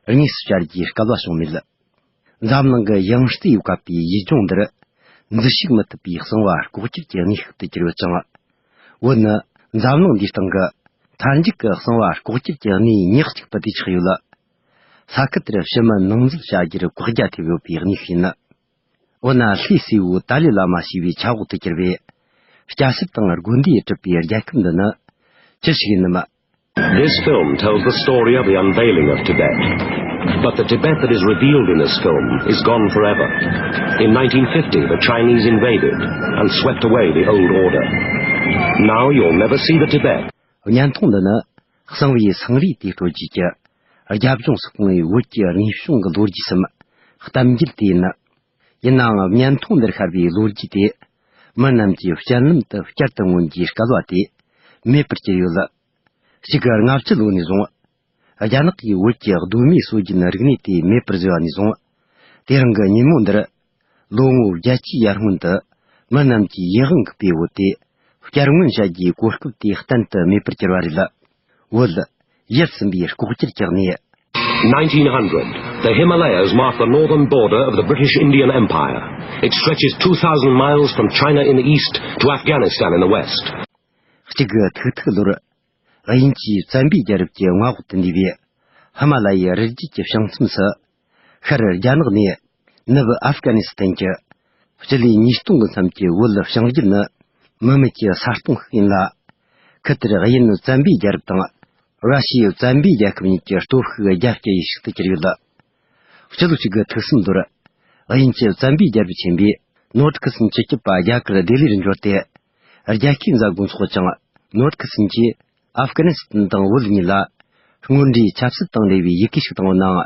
དངོས་སུ་བཅར་རྒྱུའི་སྐལ་བ་བྱུང་མེད། འཛམ་གླིང་གི་ཡང་རྩེ་ཡིས་བཀབ་པའི་ཡུལ་ལྗོངས་འདིར་འཛུལ་ཞུགས་མི་ཐུབ་པའི་གསང་བ་ལྐོག་གྱུར་གྱི་གནས་ཤིག་ཏུ་གྱུར་ཡོད་ཅིང་། བོད་ནི་འཛམ་གླིང་འདིའི་སྟེང་གི་མཐའ་མཇུག་གི་གསང་བ་ལྐོག་གྱུར་གྱི་གནས་ཉག་གཅིག་ཏུ་བསྡུས་ཆགས་ཡོད། ས་ཁུལ་དེར་ཕྱི་མི་ནང་འཛུལ་བྱ་རྒྱུར་བཀག་རྒྱ་ཐེབས་ཡོད་པའི་གནས་ཤིག་ཡིན། འོ་ན་ལྷའི་སྲས་པོ་ཏཱ་ལའི་བླ་མ་ཞེས་པའི་ཆ་འོག་ཏུ་གྱུར་པའི་སྐྱ་སེར་དང་དགོན་སྡེས་གྲུབ་པའི་རྒྱལ་ཁབ་འདི་ནི་ཅི་ཞིག་ཡིན་ནམ། This film tells the story of the unveiling of Tibet. But the Tibet that is revealed in this film is gone forever. In nineteen fifty, the Chinese invaded and swept away the old order. Now you'll never see the Tibet. བརྙན་ཐུང་འདི་ནི་གསང་བའི་སེང་རུས་དེ་དཀྲོལ་རྒྱུ་གི་རྒྱབ་ལྗོངས་སུ་སྤུངས་པའི་བོད་ཀྱི་དངོས་བྱུང་གི་ལོ་རྒྱུས་སམ་གཏམ་རྒྱུད་དེ་ཡིན། ཡིན་ནའང་བརྙན་ཐུང་འདིར་ཤར་བའི་ལོ་རྒྱུས་དེ་མི་རྣམས་ཀྱི་སྤྱན་ལམ་དུ་བསྐྱར་དུ་མངོན་རྒྱུའི་སྐལ་བ་དེ་མེད་པར་གྱུར་ཡོད། གཅིག་གི་ལྔ་བཅུ་ལོ་ནས་བཟུང་རྒྱ་ནག་གིས་བོད་ཀྱི་གདོད་མའི་སྲོལ་རྒྱུན་རིག་གནས་དེ་མེད་པར་བཟོས་པ་ནས་བཟུང་། དེ་རིང་གི་ཉིན་མོ་འདིར་ལོ་ངོ་བརྒྱད་ཅུའི་ཡར་སྔོན་དུ་མི་རྣམས་ཀྱིས་ཡིད་དབང་འགུག་པའི་བོད་དེ་བསྐྱར་མངོན་བྱ་རྒྱུའི་གོ་སྐབས་དེ་གཏན་དུ་མེད་པར་གྱུར་པ་རེད། བོད་ཡུལ་གསུམ་པའི་ལྐོག་གྱུར་གྱི་གནས། Nineteen hundred, the Himalayas mark the northern border of the British Indian Empire. It stretches two thousand miles from China in the east to Afghanistan in the west. གཅིག་གི་ཐིག་ཐིག་ལོར་དབྱིན་ཇིའི་བཙན་པོའི་རྒྱལ་རབས་ཀྱི་མངའ་འོག་ཏུ་འདུས་པའི་ཧི་མ་ལ་ཡའི་རི་རྒྱུད་ཀྱི་བྱང་མཚམས་སུ། ཤར་རྒྱ་ནག་ནས་ནུབ་ཨབ་གྷ་ནི་སི་ཐན་གྱི་སྤྱི་ལེ་ཉིས་སྟོང་གི་མཚམས་ཀྱི་བོད་བྱང་རྒྱུད་ནི་མུ་མེད་ཀྱི་ས་སྟོང་ཞིག་ཡིན་ལ། ཁུལ་དེར་དབྱིན་བཙན་པོའི་རྒྱལ་རབས་དང་ར་ཤི་ཡའི་བཙན་པོའི་རྒྱལ་ཁབ་གཉིས་ཀྱི་སྟོབས་ཤུགས་རྒྱ་བསྐྱེད་ཡུལ་ཞིག་ཏུ་གྱུར་ཡོད། སྤྱི་ལོ་གཅིག་དགུ་ཐིག་གསུམ་ལོར་དབྱིན་ཇི་བཙན་པོའི་རྒྱལ་པོ་ཆེན་པོས་ནོར་ཁི་སིན་སྤྱི་ཁྱབ་པ་རྒྱ་གར་ལྡི་ལིར་འབྱོར་ཏེ། རྒྱལ་ཁའི་མཛད་སྒོ་འཚོགས་ཀྱང་། ནོར་ཁི་སིན་གྱིས་ཨབ་གྷ་ནི་སི་ཐན་དང་བོད་གཉིས་ལ་དངོས་འབྲེལ་ཆབ་སྲིད་དང་འབྲེལ་བའི་ཡི་གེ་ཞིག་བཏང་ཡོད་ནའང་།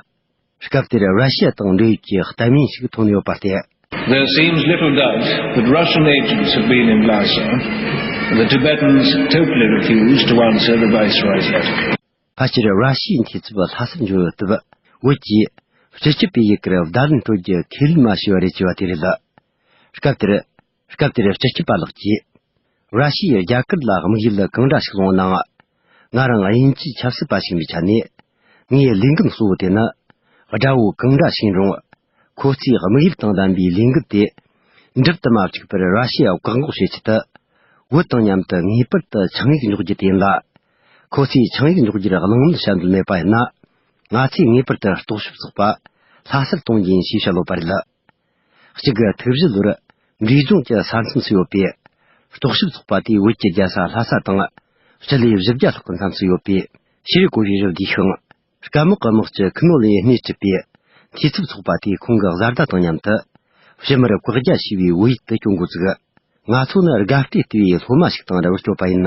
སྐབས་དེར་ར་ཤི་ཡ་དང་འབྲེལ་ཡོད་ཀྱི་གཏམ་ངན་ཞིག་ཐོན་ཡོད་པ་སྟེ། There seems little doubt that Russian agents have been in Lhasa. The Tibetans totally refused to answer the viceroy's letter. ཕལ་ཆེར་ར་ཤི་ཡའི་འཐུས་ཚབ་ལྷ་སར་འབྱོར་ཡོད་སྟབས། བོད་ཀྱིས་སྤྱི་ཁྱབ་པའི་ཡི་གེར་བརྡ་ལན་སྤྲོད་རྒྱུ་ཁས་ལེན་མ་བྱས་པ་རེད་ཅེས་པ་དེ་རེད། སྐབས་དེར། སྐབས་དེར་སྤྱི་ཁྱབ་པ་ལགས་ཀྱིས། ར་ཤི་ཡའི་རྒྱ་གར་ལ་དམིགས་ཡུལ་གང་འདྲ་ཞིག་བཟུང་ནའང་། ང་རང་དབྱིན་ཇིའི་ཆབ་སྲིད་པ་ཞིག་ཡིན་པའི་ཆ་ནས། ངའི་ལས་འགན་གཙོ་བོ་དེ་ནི། དགྲ་བོ་གང་འདྲ་ཞིག་ཡིན་རུང་། ཁོ་ཚོའི་དམིགས་ཡུལ་དང་ལྡན་པའི་ལས་འགུལ་དེ། འགྲུབ་ཏུ་མ་བཅུག་པར་ར་ཤི་ཡ་བཀག་འགོག་བྱེད་ཆེད་དུ། བོད་དང་མཉམ་དུ་ངེས་པར་དུ་ཆིངས་ཡིག་འཇོག་རྒྱུ་དེ་ཡིན་ལ། ཁོ་ཚོས་ཆིངས་ཡིག་འཇོག་རྒྱུར་གླེང་མོལ་བྱ་འདོད་མེད་པ་ཡིན་ན། ང་ཚོས་ངེས་པར་དུ་རྟོག་ཞིབ་ཚོགས་པ་ལྷ་སར་གཏོང་རྒྱུ་ཡིན་ཞེས་བཤད་ཡོད་པ་རེད། གཅིག་དགུ་ཐིག་བཞི་ལོར་འབྲས་ལྗོངས་ཀྱི་ས་མཚམས་སུ་ཡོད་པའི་རྟོག་ཞིབ་ཚོགས་པ་དེས་བོད་ཀྱི་རྒྱལ་ས་ལྷ་ས་དང་སྤྱི་ལེ་བཞི་བརྒྱ་ལྷག་གི་མཚམས་སུ་ཡོད་པའི་ཤེས་རིག་གོ་ཤེས་རུ་བསྡུས་ཤིང་། སྐམ་དམག་གི་དམག་སྤྱི་ཁུ་ནོ་ལིས་སྣེ་ཁྲིད་པའི་འཐུས་ཚབ་ཚོགས་པ་དེས་ཁོང་གི་བཟའ་ཟླ་དང་མཉམ་དུ་ཕྱི་མིར་བཀག་རྒྱ་ཞེས་པའི་བོད་ཡིག་ཏུ་སྐྱོན་འགོ་བཙུགས། ང་ཚོ་ནི་དགའ་བལྟས་བལྟས་པའི་སློབ་མ་ཞིག་དང་འདྲ་བར་སྐྱོད་པ་ཡིན།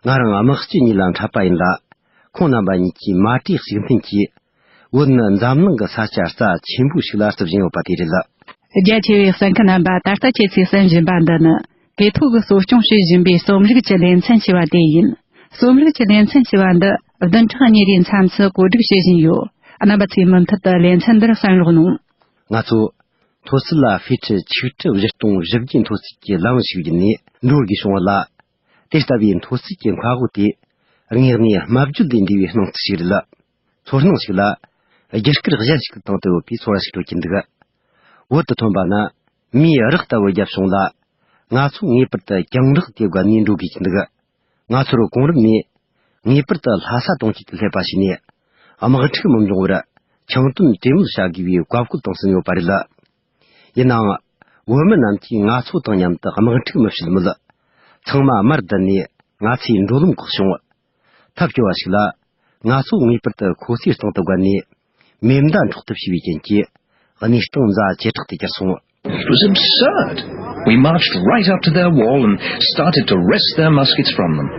ང་རང་དམག་སྤྱི་གཉིས་ལ་འཕྲད་པ་ཡིན་ལ། ཁོང་རྣམ་པ་གཉིས་ཀྱིས་མ་གྲོས་གཅིག་མཐུན་གྱིས། བོད་ནི་འཛམ་གླིང་གི་ས་ཆ་རྩ་ཆེན་པོ་ཞིག་ལ་རྩིབ་བཞིན་ཡོད་པ་དེ་རེད། རྒྱ་ཆེ་བའི་གསན་མཁན་རྣམ་པ། ད་ལྟ་ཁྱེད་ཚོས་གསན་བཞིན་པ་འདི་ནི། སྐད་ཐོག་གི་གསོ་སྐྱོང་བྱེད་བཞིན་པའི་རྩོམ་རིག་གི་ལེ་ཚན་ཞེས་པ་དེ་ཡིན། རྩོམ་རིག་གི་ལེ་ཚན་ཞེས་པ་འདི་བདུན་ཕྲག་གཉིས་རེའི་མཚམས་སུ་གོ་སྒྲིག་བྱེད་བཞིན་ཡོད། རྣམ་པ་ཚོས་མུ་མཐུད་དུ་ལེ་ཚན་འདིར་གསན་རོགས་གནང་། ང་ཚོ་མཐོ་ཚད་ལ་ཧྥེ་ཁྲི་ཆིག་ཁྲི་བཞི་སྟོང་བཞི་བརྒྱའི་མཐོ་ཚད་ཀྱི་ལམ་ཞིག་བརྒྱུད་ནས་འགྲོ་དགོས་བྱུང་བ་ལ། དེ་ལྟ་བུའི་མཐོ་ཚད་ཀྱི་མཁའ་དབུགས་དེ་དངོས་གནས་སྨྲ་བརྗོད་ལས་འདས་པའི་སྣང་ཚུལ་ཞིག་རེད། ཚོར་སྣང་ཞིག་ལ་རྒྱུ་སྐར་གཞན་ཞིག་ཏུ་བཏང་དུ་ཡོད་པའི་ཚོར་བ་ཞིག་སྤྲོད་ཀྱིན་འདུག་བོད་དུ་ཐོན་པ་ན་མིའི་རགས་ལྟ་བུ་བརྒྱབ་བྱུང་ལ། ང་ཚོ་ངེས་པར་དུ་རྒྱང་བསྒྲགས་དེ་བརྒལ་ནས་འགྲོ་དགོས་ཀྱི་འདུག་ང་ཚོར་གོང་རིམ་ནས་ངེས་པར་དུ་ལྷ་ས་གྲོང་ཁྱེར་དུ་སླེབས་པ་བྱས་ནས་དམག་འཁྲུག་མི་འབྱུང་བར་ཁྱིམ་སྟོན་གྲོས་མོལ་བྱ་དགོས་པའི་བཀའ་བཀོད་དང་བསྟུན་ཡོད་པ་རེད། ཡིན་ནའང་། བོད་མི་རྣམས་ཀྱིས་ང་ཚོ་དང་མཉམ་དུ་དམག་འཁྲུག་མི་བྱེད་མོད། ཚང་མ་མར་བསྡད་ནས་ང་ཚོའི་འགྲོ་ལམ་བཀག་བྱུང་། ཐབས་སྐྱོ་བ་ཞིག་ལ། ང་ཚོ་ངེས་པར་དུ་ཁོ་ཚོའི་སྟེང་དུ་བརྒལ་ནས་མེ་མདའ་འཕྲོག་ཐབས་བྱས་པའི་རྐྱེན་གྱིས། གནས་སྟངས་ཛ་ཇེ་དྲག་ཏུ་གྱུར་སོང་། It was absurd. We marched right up to their wall and started to wrest their muskets from them.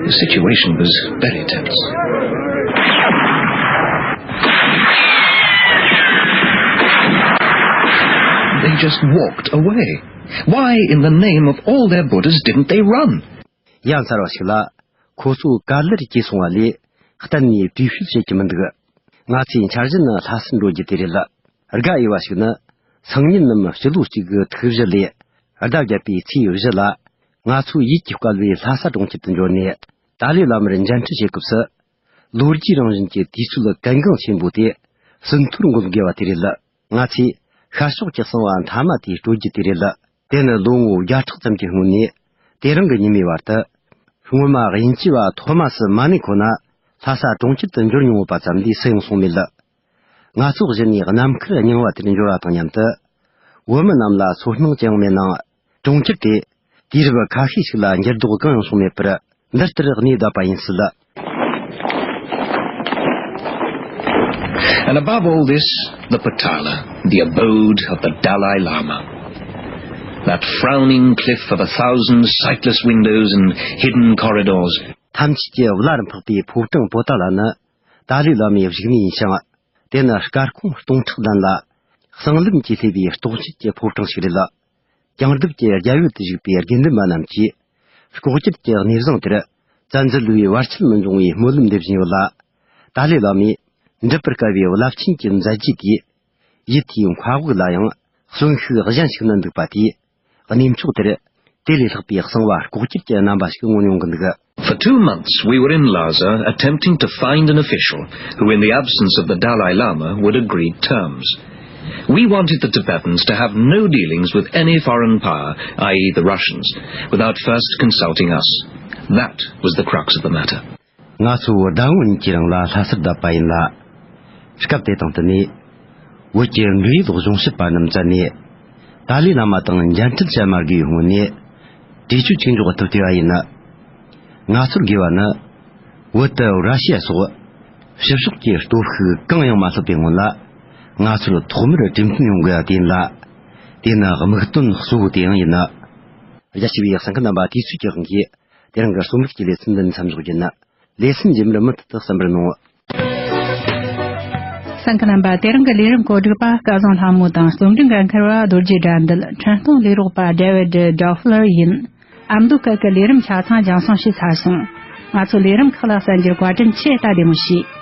The situation was very tense. They just walked away. Why in the name of all their Buddhas didn't they run? ཡ་མཚར་བ་ཞིག་ལ། ཁོ་ཚོ་ག་ལེར་སྐྱེས་སོང་བ་ལས་གཏན་ནས་བྲོས་བྱོལ་བྱེད་ཀྱི་མི་འདུག། ང་ཚོའི་འཆར་གཞི་ནི་ལྷ་སར་འགྲོ་རྒྱུ་དེ་རེད། དགའ་འོས་པ་ཞིག་ནི། སང་ཉིན་ནམ་སྤྱི་ལོ་གཅིག་གི་ཐུག་བཞི་ལས་ཟླ་བརྒྱད་པའི་ཚེས་བཞི་ལ། ང་ཚོས་ཡིད་ཀྱིས་བསྐལ་བའི་ལྷ་ས་གྲོང་ཁྱེར་དུ་འབྱོར་ནས། ཏཱ་ལའི་བླ་མར་མཇལ་འཕྲད་བྱེད་སྐབས་སུ། ལོ་རྒྱུས་རང་བཞིན་གྱི་དུས་ཚོད་གལ་འགངས་ཆེན་པོ་དེ་ཟིན་ཐོར་འགོད་དགོས་པ་དེ་རེད། ང་ཚོས་ཤར་ཕྱོགས་ཀྱི་གསང་བ་མཐའ་མ་དེ་སྤྲོད་རྒྱུ་དེ་རེད། དེ་ནི་ལོ་ངོ་བརྒྱ་ཕྲག་ཙམ་གྱི་སྔོན་ནས་དེ་རིང་གི་ཉི་མའི་བར་དུ། སྔོན་མ་དབྱིན་ཇི་བ་ཐོ་མ་སི་མ་ནེ་ཁོ་ན་ལྷ་ས་གྲོང་ཁྱེར་དུ་འབྱོར་མྱོང་ཡོད་པ་ཙམ་ལས་སུ་ཡང་སོང་མེད། ང་ཚོ་གཞི་ནས་ནམ་མཁར་རྙིང་བ་དེར་འབྱོར་བ་དང་མཉམ་དུ། བོད་མི་རྣམས་ལ་ཚོར་སྣང་ཅི་ཡང་མེད་ནའང་། གྲོང་ཁྱེར་དེ་དུས་རབས་ཁ་ཤས་ཤིག་ལ་འགྱུར་ལྡོག་གང་ཡང་བྱུང་མེད་པར། འདི་ལྟར་གནས་བསྡད་པ་ཡིན་སྲིད། And above all this, the Potala, the abode of the Dalai Lama. That frowning cliff of a thousand sightless windows and hidden corridors. ཐམས་ཅད་ཀྱི་བླ་རུ་འཕགས་པའི་ཕོ་བྲང་པོ་ཏཱ་ལ་ནི་ཏཱ་ལའི་བླ་མའི་བཞུགས་གནས་ཡིན་ཞིང་། དེ་ནི་སྐར་ཁུང་སྟོང་ཕྲག་ལྡན་ལ། གསང་ལམ་གྱིས་སླེབས་པའི་རྟོགས་བརྗོད་ཀྱི་ཕོ་བྲང་ཞིག་རེད། བཅིངས་འགྲོལ་གྱི་རྒྱལ་ཡུལ་དུ་བཞུགས་པའི་དགེ་འདུན་པ་རྣམས་ཀྱིས། ལྐོག་གྱུར་གྱི་གནས་བཟང་དེར། བཙན་འཛུལ་བའི་བར་ཆད་མི་འབྱུང་བའི་སྨོན་ལམ་འདེབས་བཞིན་ཡོད་ལ། ཏཱ་ལའི་བླ་མས། འགྲུབ་པར་དཀའ་བའི་རླབས་ཆེན་གྱི་མཛད་རྗེས་དེས། ཡུལ་དེའི་མཁའ་དབུགས་ལ་ཡང་གསོན་ཤུགས་གཞན་ཞིག་སྣོན་འདུག་པ་དེས། གནས་མཆོག་དེར། དེ་ལས་ལྷག་པའི་གསང་བ་ལྐོག་གྱུར་གྱི་རྣམ་པ་ཞིག་མངོན་ཡོང་གི་འདུག། For two months, we were in Lhasa, attempting to find an official who, in the absence of the Dalai Lama, would agree terms. We wanted the Tibetans to have no dealings with any foreign power, that is the Russians, without first consulting us. That was the crux of the matter. ང་ཚོ་ཟླ་ངོ་གཉིས་ཀྱི་རིང་ལ་ལྷ་སར་བསྡད་པ་ཡིན་ལ། སྐབས་དེ་དང་བསྟུན་ནས། བོད་ཀྱི་འབྲེལ་ཡོད་གཞུང་ཞབས་པ་རྣམས་བཙལ་ནས། ཏཱ་ལའི་བླ་མ་དང་མཇལ་འཕྲད་བྱ་མ་དགོས་པའི་སྔོན་ནས། གྲོས་ཆོད་ཆེད་འཇོག་ཐུབ་བསྡད་པ་ཡིན། ང་ཚོར་དགོས་པ་ནི། བོད་དུ་ར་ཤི་ཡ་སོགས་ཕྱི་ཕྱོགས་ཀྱི་སྟོབས་ཤུགས་གང་ཡང་མ་ལྷག་པའི་སྔོན་ལ། ང་ཚོར་ཐོག་མར་གྲོས་མཐུན་ཡོང་དགོས་པ་དེ་ཡིན་ལ། དེ་ནི་དམིགས་དོན་གཙོ་བོ་དེ་ཡང་ཡིན། རྒྱ་ཆེ་བའི་གསན་མཁན་རྣམ་པ། དུས་ཚོད་ཀྱི་དབང་གིས་དེ་རིང་གི་རྩོམ་རིག་གི་ལེ་ཚན་འདི་ནས་མཚམས་འཇོག་རྒྱུ་ཡིན། ལེ་ཚན་རྗེས་མར་མུ་མཐུད་དུ་གསན་པར་གནང་། གསན་མཁན་རྣམ་པ། དེ་རིང་གི་ལས་རིམ་གོ་སྒྲིག་པ་སྐལ་བཟང་ལྷ་མོ་དང་རྩོམ་སྒྲིག་འགན་འཁུར་བ་རྡོ་རྗེ་དགྲ་འདུལ། འཕྲིན་གཏོང་ལས་རོགས་པ་David Doffler ཡིན། ཨ་མདོ་སྐད་ཀྱི་ལས་རིམ་ཆ་ཚང་རྒྱང་སྲིང་བྱས་ཚར་སོང་། ང་ཚོ་ལས་རིམ་ཁག་ལ་གསན་རྒྱུར་བཀའ་དྲིན་ཆེ། ད་བདེ་མོ་བྱོས།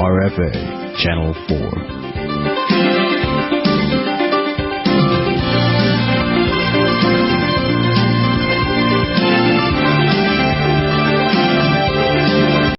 R F A, Channel four.